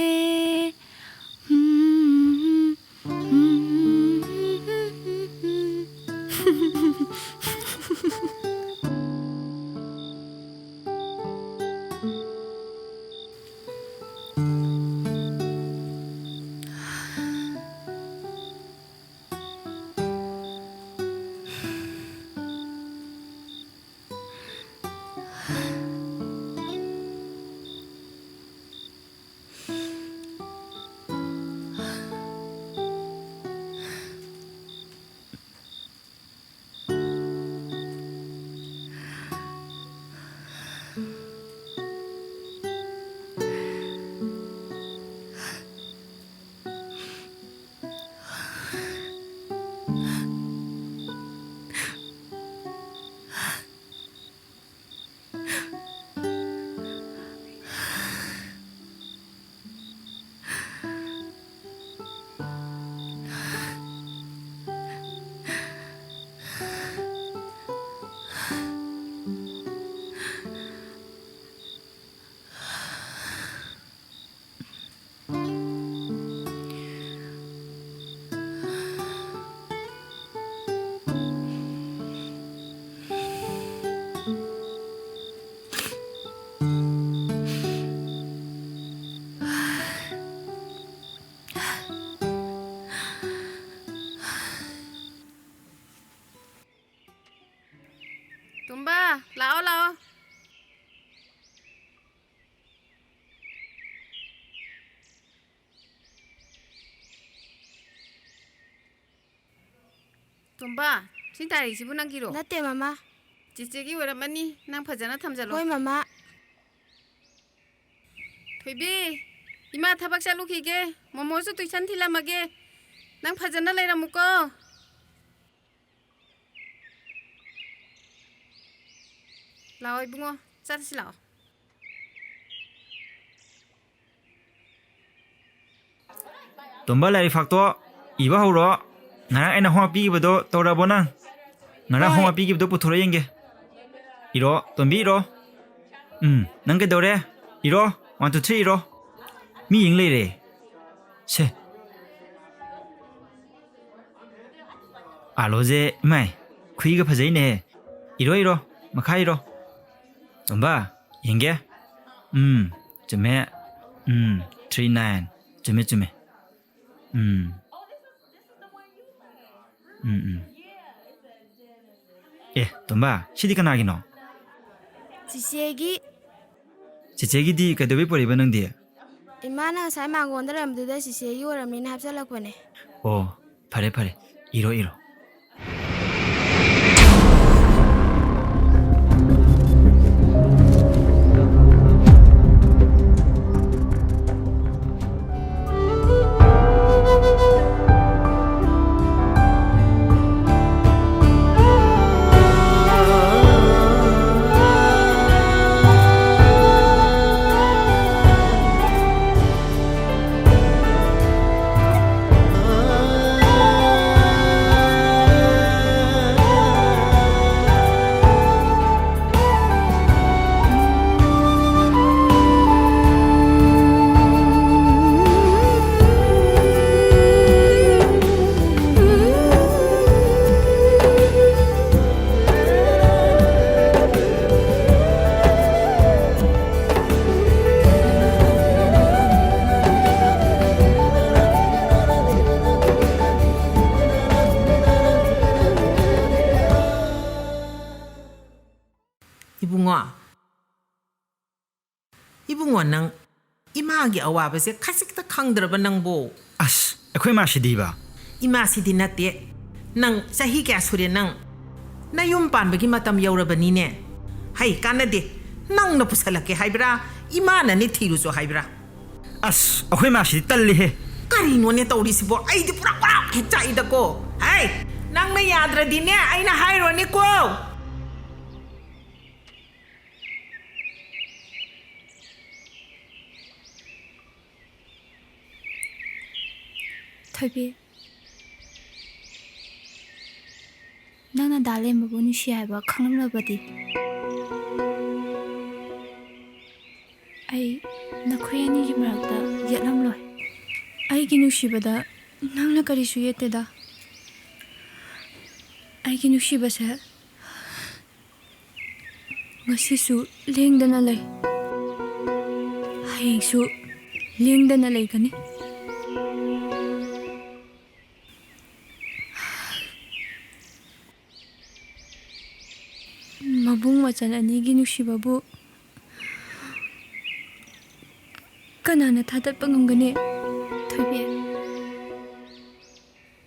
ꯇꯣꯝꯕ, ꯂꯥꯛꯑꯣ, ꯂꯥꯛꯑꯣ꯫ ꯇꯣꯝꯕ, ꯁꯤ ꯇꯥꯔꯤꯛꯁꯤꯕꯨ ꯅꯪꯒꯤꯔꯣ? ꯅꯠꯇꯦ, ꯃꯃꯥ꯫ ꯆꯤꯆꯦꯒꯤ ꯑꯣꯏꯔꯝꯃꯅꯤ꯫ ꯅꯪ ꯐꯖꯅ ꯊꯝꯖꯜꯂꯣ꯫ ꯍꯣꯏ, ꯃꯃꯥ꯫ ꯊꯣꯏꯕꯤ, ꯏꯃꯥ ꯊꯕꯛ ꯆꯠꯂꯨꯈꯤꯒꯦ꯫ ꯃꯣꯃꯣꯁꯨ ꯇꯨꯏꯁꯟ ꯊꯤꯜꯂꯝꯃꯒꯦ꯫ ꯅꯪ ꯐꯖꯅ ꯂꯩꯔꯝꯃꯨꯀꯣ꯫ ꯂꯥꯛꯑꯣ ꯏꯕꯨꯡꯉꯣ, ꯆꯠꯂꯁꯤ ꯂꯥꯛꯑꯣ꯫ ꯇꯣꯝꯕ, ꯂꯥꯏꯔꯤꯛ ꯐꯥꯛꯇꯣ ꯏꯕ ꯍꯧꯔꯣ꯫ ꯉꯔꯥꯡ ꯑꯩꯅ homework ꯄꯤꯈꯤꯕꯗꯣ ꯇꯧꯔꯕꯣ ꯅꯪ? ꯉꯔꯥꯡ ꯍꯣꯏ꯫ Homework ꯄꯤꯈꯤꯕꯗꯣ ꯄꯨꯊꯣꯔꯛꯑꯣ ꯌꯦꯡꯒꯦ꯫ ꯏꯔꯣ, ꯇꯣꯝꯕꯤ, ꯏꯔꯣ꯫ ꯎꯝ, ꯅꯪ ꯀꯩꯗꯧꯔꯦ? ꯏꯔꯣ, one, two, three ꯏꯔꯣ꯫ ꯃꯤ ꯌꯦꯡ ꯂꯩꯔꯦ꯫ ꯁꯦ꯫ ꯑꯥꯂꯣꯁꯦ, ꯏꯃꯥꯏ, ꯈꯨꯏꯒ ꯐꯖꯩꯅꯦꯍꯦ꯫ ꯏꯔꯣ, ꯏꯔꯣ, ꯃꯈꯥ ꯏꯔꯣ꯫ ꯇꯣꯝꯕ, ꯌꯦꯡꯒꯦ꯫ ꯎꯝ, ꯆꯨꯝꯃꯦ꯫ ꯎꯝ, three nine꯫ ꯆꯨꯝꯃꯦ, ꯆꯨꯝꯃꯦ꯫ ꯎꯝ꯫ ꯎꯝ, ꯎꯝ꯫ ꯑꯦ, ꯇꯣꯝꯕ, ꯁꯤꯗꯤ ꯀꯅꯥꯒꯤꯅꯣ? ꯆꯤꯆꯦꯒꯤ꯫ ꯆꯤꯆꯦꯒꯤꯗꯤ ꯀꯩꯗꯧꯕꯩ ꯄꯨꯔꯛꯏꯕ ꯅꯪꯗꯤ? ꯏꯃꯥꯅ ꯉꯁꯥꯏ ꯃꯥꯡꯒꯣꯟꯗ ꯂꯩꯔꯝꯕꯗꯨꯗ ꯆꯤꯆꯦꯒꯤ ꯑꯣꯏꯔꯝꯅꯤꯅ ꯍꯥꯞꯆꯜꯂꯛꯄꯅꯦ꯫ ꯑꯣ, ꯐꯔꯦ, ꯐꯔꯦ꯫ ꯏꯔꯣ, ꯏꯔꯣ꯫ ꯏꯕꯨꯡꯉꯣ, ꯏꯕꯨꯡꯉꯣ, ꯅꯪ ꯏꯃꯥꯒꯤ ꯑꯋꯥꯕꯁꯦ ꯈꯖꯤꯛꯇ ꯈꯪꯗ꯭ꯔꯕ ꯅꯪꯕꯣ? ꯑꯁ, ꯑꯩꯈꯣꯏ ꯃꯥꯁꯤꯗꯤꯕ? ꯏꯃꯥꯁꯤꯗꯤ ꯅꯠꯇꯦ꯫ ꯅꯪ ꯆꯍꯤ ꯀꯌꯥ ꯁꯨꯔꯦ ꯅꯪ? ꯅꯌꯨꯝ ꯄꯥꯟꯕꯒꯤ ꯃꯇꯝ ꯌꯧꯔꯕꯅꯤꯅꯦ꯫ ꯍꯩ, ꯀꯥꯟꯅꯗꯦ꯫ ꯅꯪꯅ ꯄꯨꯁꯜꯂꯛꯀꯦ ꯍꯥꯏꯕ꯭ꯔꯥ? ꯏꯃꯥꯅꯅꯦ ꯊꯤꯔꯨꯆꯣ ꯍꯥꯏꯕ꯭ꯔꯥ? ꯑꯁ, ꯑꯩꯈꯣꯏ ꯃꯥꯁꯤꯗꯤ ꯇꯜꯂꯤꯍꯦ꯫ ꯀꯔꯤꯅꯣꯅꯦ ꯇꯧꯔꯤꯁꯤꯕꯣ? ꯑꯩꯗꯤ ꯄꯨꯔꯥ ꯋꯥꯔꯥꯎ ꯍꯦꯛ ꯆꯥꯛꯏꯗꯀꯣ꯫ ꯍꯩ, ꯅꯪꯅ ꯌꯥꯗ꯭ꯔꯗꯤꯅꯦ, ꯑꯩꯅ ꯍꯥꯏꯔꯨꯔꯅꯤꯀꯣ꯫ ꯊꯣꯏꯕꯤ, ꯅꯪꯅ ꯗꯥ ꯂꯦꯝꯕꯕꯨ ꯅꯨꯡꯁꯤ ꯍꯥꯏꯕ ꯈꯪꯂꯝꯂꯕꯗꯤ, ꯑꯩ ꯅꯈꯣꯏ ꯑꯅꯤꯒꯤ ꯃꯔꯛꯇ ꯌꯦꯠꯂꯝꯂꯣꯏ꯫ ꯑꯩꯒꯤ ꯅꯨꯡꯁꯤꯕꯗ ꯅꯪꯅ ꯀꯔꯤꯁꯨ ꯌꯦꯠꯇꯦꯗ꯫ ꯑꯩꯒꯤ ꯅꯨꯡꯁꯤꯕꯁꯦ ꯉꯁꯤꯁꯨ ꯂꯦꯡꯗꯅ ꯂꯩ, ꯍꯌꯦꯡꯁꯨ ꯂꯦꯡꯗꯅ ꯂꯩꯒꯅꯤ꯫ ꯃꯕꯨꯡ ꯃꯆꯟ ꯑꯅꯤꯒꯤ ꯅꯨꯡꯁꯤꯕꯕꯨ ꯀꯅꯥꯅ ꯊꯥꯗꯠꯄ ꯉꯝꯒꯅꯤ? ꯊꯣꯏꯕꯤ,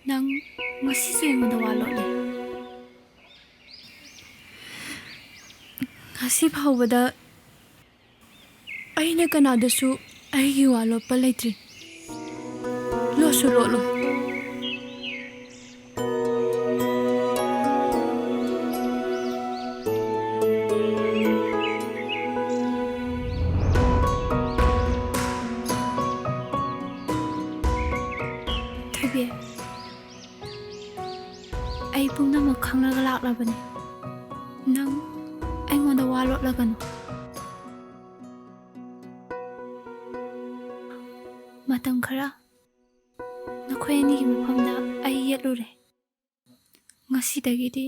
ꯅꯪ ꯉꯁꯤꯁꯨ ꯑꯩꯉꯣꯟꯗ ꯋꯥ ꯂꯣꯠꯂꯦ꯫ ꯉꯁꯤ ꯐꯥꯎꯕꯗ ꯑꯩꯅ ꯀꯅꯥꯗꯁꯨ ꯑꯩꯒꯤ ꯋꯥ ꯂꯣꯠꯄ ꯂꯩꯇ꯭ꯔꯤ꯫ ꯂꯣꯠꯁꯨ ꯂꯣꯠꯂꯣꯏ꯫ ꯊꯣꯏꯕꯤ, ꯑꯩ ꯄꯨꯝꯅꯃꯛ ꯈꯪꯂꯒ ꯂꯥꯛꯂꯕꯅꯤ꯫ ꯅꯪ ꯑꯩꯉꯣꯟꯗ ꯋꯥ ꯂꯣꯠꯂꯒꯅꯨ꯫ ꯃꯇꯝ ꯈꯔ ꯅꯈꯣꯏ ꯑꯅꯤꯒꯤ ꯃꯐꯝꯗ ꯑꯩ ꯌꯦꯠꯂꯨꯔꯦ꯫ ꯉꯁꯤꯗꯒꯤꯗꯤ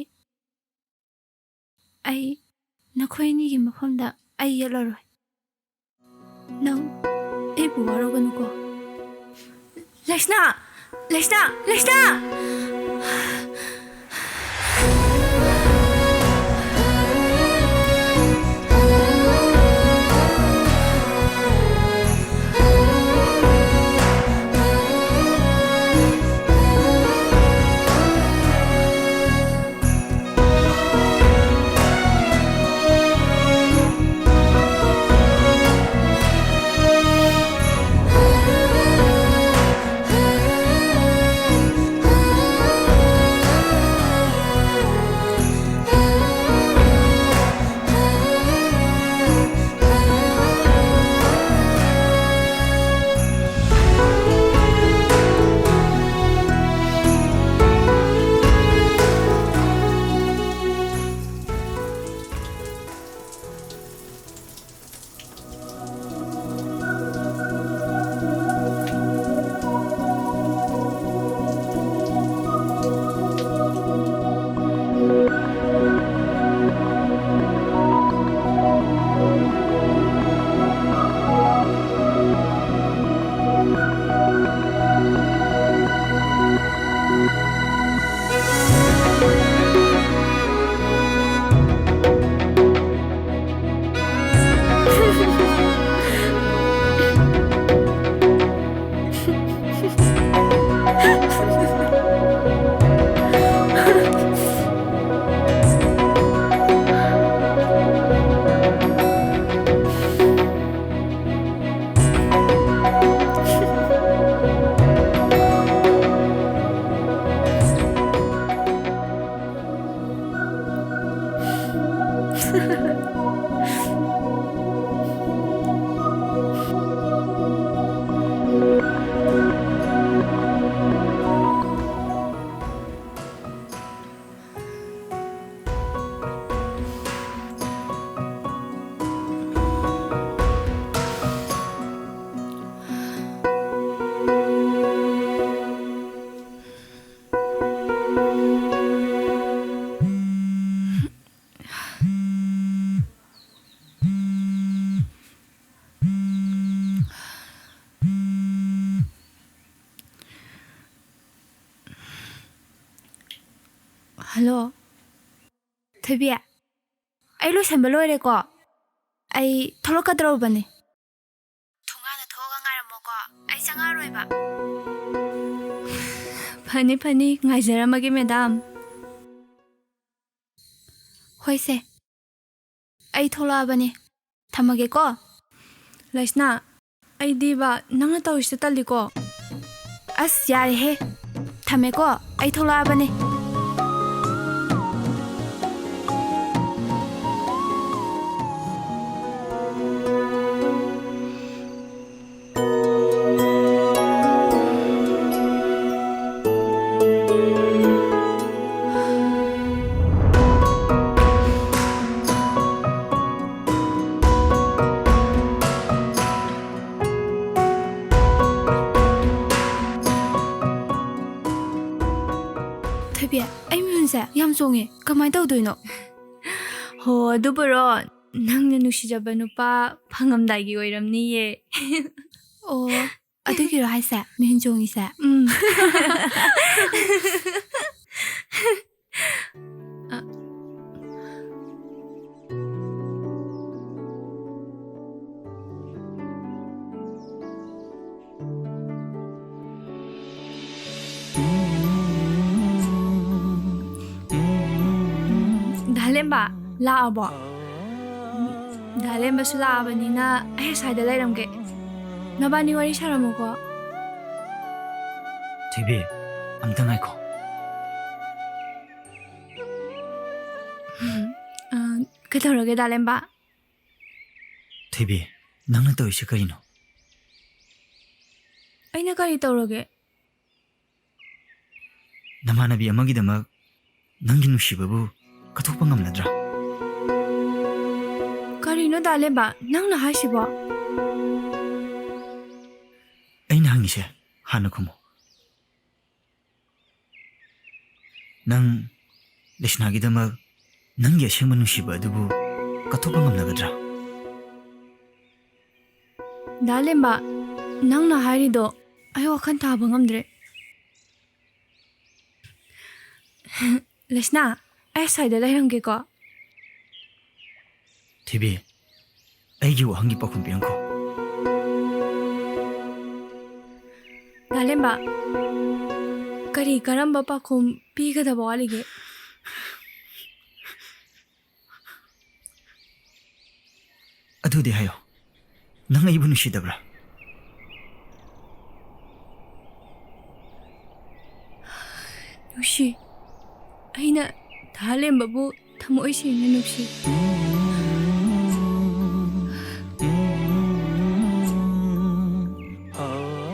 ꯑꯩ ꯅꯈꯣꯏ ꯑꯅꯤꯒꯤ ꯃꯐꯝꯗ ꯑꯩ ꯌꯦꯠꯂꯔꯣꯏ꯫ ꯅꯪ ꯑꯩꯕꯨ ꯋꯥꯔꯧꯒꯅꯨꯀꯣ꯫ ꯂꯩꯁꯅꯥ! ꯂꯩꯁꯅꯥ! ꯂꯩꯁꯅꯥ! ꯍꯜꯂꯣ, ꯊꯣꯏꯕꯤ, ꯑꯩ ꯂꯣꯏꯁꯟꯕ ꯂꯣꯏꯔꯦꯀꯣ꯫ ꯑꯩ ꯊꯣꯛꯂꯛꯀꯗꯧꯔꯕꯅꯦ꯫ ꯊꯣꯡꯒꯥꯟꯗ ꯊꯣꯛꯑꯒ ꯉꯥꯏꯔꯝꯃꯣꯀꯣ, ꯑꯩ ꯆꯪꯉꯛꯑꯔꯣꯏꯕ꯫ ꯐꯅꯤ, ꯐꯅꯤ, ꯉꯥꯏꯖꯔꯝꯃꯒꯦ, ꯃꯦꯗꯥꯝ꯫ ꯍꯣꯏꯁꯦ, ꯑꯩ ꯊꯣꯛꯂꯛꯑꯕꯅꯦ꯫ ꯊꯝꯃꯒꯦꯀꯣ꯫ ꯂꯩꯁꯅꯥ, ꯑꯩꯗꯤꯕ ꯅꯪꯅ ꯇꯧꯔꯤꯁꯦ ꯇꯜꯂꯤꯀꯣ꯫ ꯑꯁ, ꯌꯥꯔꯦꯍꯦ꯫ ꯊꯝꯃꯦꯀꯣ, ꯑꯩ ꯊꯣꯛꯂꯛꯑꯕꯅꯦ꯫ ꯊꯣꯏꯕꯤ, ꯑꯩ ꯃꯤꯍꯨꯟꯁꯦ ꯌꯥꯝ ꯆꯣꯡꯉꯦ꯫ ꯀꯃꯥꯏꯅ ꯇꯧꯗꯣꯏꯅꯣ? ꯍꯣ, ꯑꯗꯨꯕꯨꯔꯣ, ꯅꯪꯅ ꯅꯨꯡꯁꯤꯖꯕ ꯅꯨꯄꯥ ꯐꯪꯉꯝꯗꯥꯏꯒꯤ ꯑꯣꯏꯔꯝꯅꯤꯌꯦ꯫ ꯑꯣ, ꯑꯗꯨꯒꯤꯔꯣ ꯍꯥꯏꯁꯦ, ꯃꯤꯍꯨꯟ ꯆꯣꯡꯉꯤꯁꯦ? ꯎꯝ꯫ ꯑ꯫ ꯗꯥ ꯂꯦꯝꯕ, ꯂꯥꯛꯑꯕꯣ? ꯗꯥ ꯂꯦꯝꯕꯁꯨ ꯂꯥꯛꯑꯕꯅꯤꯅ ꯑꯩ ꯑꯁ꯭ꯋꯥꯏꯗ ꯂꯩꯔꯝꯒꯦ꯫ ꯅꯕꯥꯅꯤ ꯋꯥꯔꯤ ꯁꯥꯔꯝꯃꯨꯀꯣ꯫ ꯊꯣꯏꯕꯤ, ꯑꯝꯇ ꯉꯥꯏꯈꯣ꯫ ꯑ, ꯀꯩꯗꯧꯔꯒꯦ, ꯗꯥꯂꯦꯝꯕ? ꯊꯣꯏꯕꯤ, ꯅꯪꯅ ꯇꯧꯔꯤꯁꯦ ꯀꯔꯤꯅꯣ? ꯑꯩꯅ ꯀꯔꯤ ꯇꯧꯔꯒꯦ? ꯅꯃꯥꯟꯅꯕꯤ ꯑꯃꯒꯤꯗꯃꯛ ꯅꯪꯒꯤ ꯅꯨꯡꯁꯤꯕꯕꯨ ꯀꯠꯊꯣꯛꯄ ꯉꯝꯅꯗ꯭ꯔꯥ? ꯀꯔꯤꯅꯣ, ꯗꯥꯂꯦꯝꯕ, ꯅꯪꯅ ꯍꯥꯏꯁꯤꯕꯣ? ꯑꯩꯅ ꯍꯪꯉꯤꯁꯦ ꯍꯥꯟꯅ ꯈꯨꯝꯃꯨ꯫ ꯅꯪ ꯂꯩꯁꯅꯥꯒꯤꯗꯃꯛ ꯅꯪꯒꯤ ꯑꯁꯦꯡꯕ ꯅꯨꯡꯁꯤꯕ ꯑꯗꯨꯕꯨ ꯀꯠꯊꯣꯛꯄ ꯉꯝꯅꯒꯗ꯭ꯔꯥ? ꯗꯥꯂꯦꯝꯕ, ꯅꯪꯅ ꯍꯥꯏꯔꯤꯗꯣ ꯑꯩ ꯋꯥꯈꯜ ꯇꯥꯕ ꯉꯝꯗ꯭ꯔꯦ꯫ ꯂꯩꯁꯅꯥ, ꯑꯩ ꯑꯁ꯭ꯋꯥꯏꯗ ꯂꯩꯔꯝꯒꯦꯀꯣ꯫ ꯊꯣꯏꯕꯤ, ꯑꯩꯒꯤ ꯋꯥꯍꯪꯒꯤ ꯄꯥꯎꯈꯨꯝ ꯄꯤꯔꯝꯈꯣ꯫ ꯗꯥꯂꯦꯝꯕ, ꯀꯔꯤ ꯀꯔꯝꯕ ꯄꯥꯎꯈꯨꯝ ꯄꯤꯒꯗꯕ ꯋꯥꯠꯂꯤꯒꯦ? ꯑꯗꯨꯗꯤ ꯍꯥꯏꯌꯣ, ꯅꯪ ꯑꯩꯕꯨ ꯅꯨꯡꯁꯤꯗꯕ꯭ꯔꯥ? ꯅꯨꯡꯁꯤ꯫ ꯑꯩꯅ ꯗꯥꯂꯦꯝꯕꯕꯨ ꯊꯃꯣꯏ ꯁꯦꯡꯅ ꯅꯨꯡꯁꯤ꯫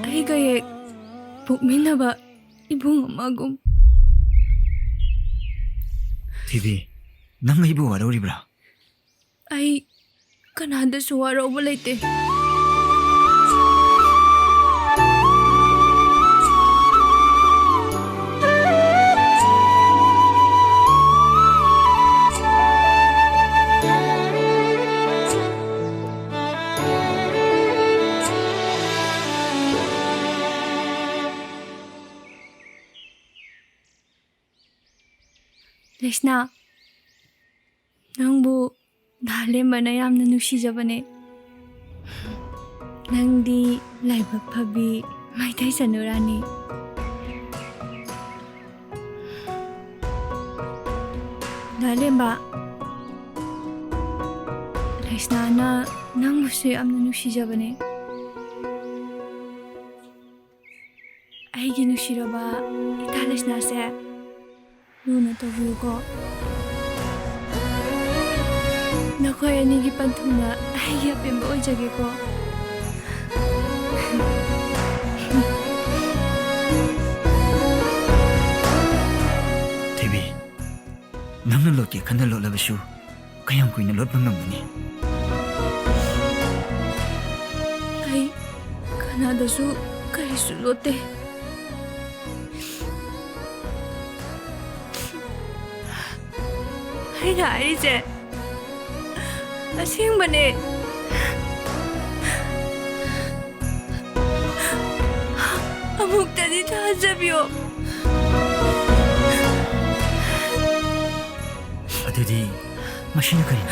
ꯑꯩꯒ ꯍꯦꯛ ꯄꯣꯛꯃꯤꯟꯅꯕ ꯏꯕꯨꯡ ꯑꯃꯒꯨꯝ꯫ ꯊꯣꯏꯕꯤ, ꯅꯪ ꯑꯩꯕꯨ ꯋꯥꯔꯧꯔꯤꯕ꯭ꯔꯥ? ꯑꯩ ꯀꯅꯥꯗꯁꯨ ꯋꯥꯔꯧꯕ ꯂꯩꯇꯦ꯫ ꯂꯩꯁꯅꯥ, ꯅꯪꯕꯨ ꯗꯥꯂꯦꯝꯕꯅ ꯌꯥꯝꯅ ꯅꯨꯡꯁꯤꯖꯕꯅꯦ꯫ ꯅꯪꯗꯤ ꯂꯥꯏꯕꯛ ꯐꯕꯤ ꯃꯩꯇꯩ ꯆꯅꯨꯔꯥꯅꯤ꯫ ꯗꯥꯂꯦꯝꯕ, ꯂꯩꯁꯅꯥꯅ ꯅꯪꯕꯨꯁꯨ ꯌꯥꯝꯅ ꯅꯨꯡꯁꯤꯖꯕꯅꯦ꯫ ꯑꯩꯒꯤ ꯅꯨꯡꯁꯤꯔꯕ ꯏꯇꯥ ꯂꯩꯁꯅꯥꯁꯦ ꯂꯨꯅ ꯇꯧꯕꯤꯌꯨꯀꯣ꯫ ꯅꯈꯣꯏ ꯑꯅꯤꯒꯤ ꯄꯟꯊꯨꯡꯅ ꯑꯩꯒꯤ ꯑꯄꯦꯟꯕ ꯑꯣꯏꯖꯒꯦꯀꯣ꯫ ꯊꯣꯏꯕꯤ, ꯅꯪꯅ ꯂꯣꯠꯀꯦ ꯈꯟꯅ ꯂꯣꯠꯂꯕꯁꯨ ꯀꯌꯥꯝ ꯀꯨꯏꯅ ꯂꯣꯠꯄ ꯉꯝꯒꯅꯤ? ꯑꯩ ꯀꯅꯥꯗꯁꯨ ꯀꯔꯤꯁꯨ ꯂꯣꯠꯇꯦ꯫ ꯑꯩꯅ ꯍꯥꯏꯔꯤꯁꯦ ꯑꯁꯦꯡꯕꯅꯦ꯫ ꯑꯃꯨꯛꯇꯗꯤ ꯊꯥꯖꯕꯤꯌꯣ꯫ ꯑꯗꯨꯗꯤ ꯃꯁꯤꯅ ꯀꯔꯤꯅꯣ?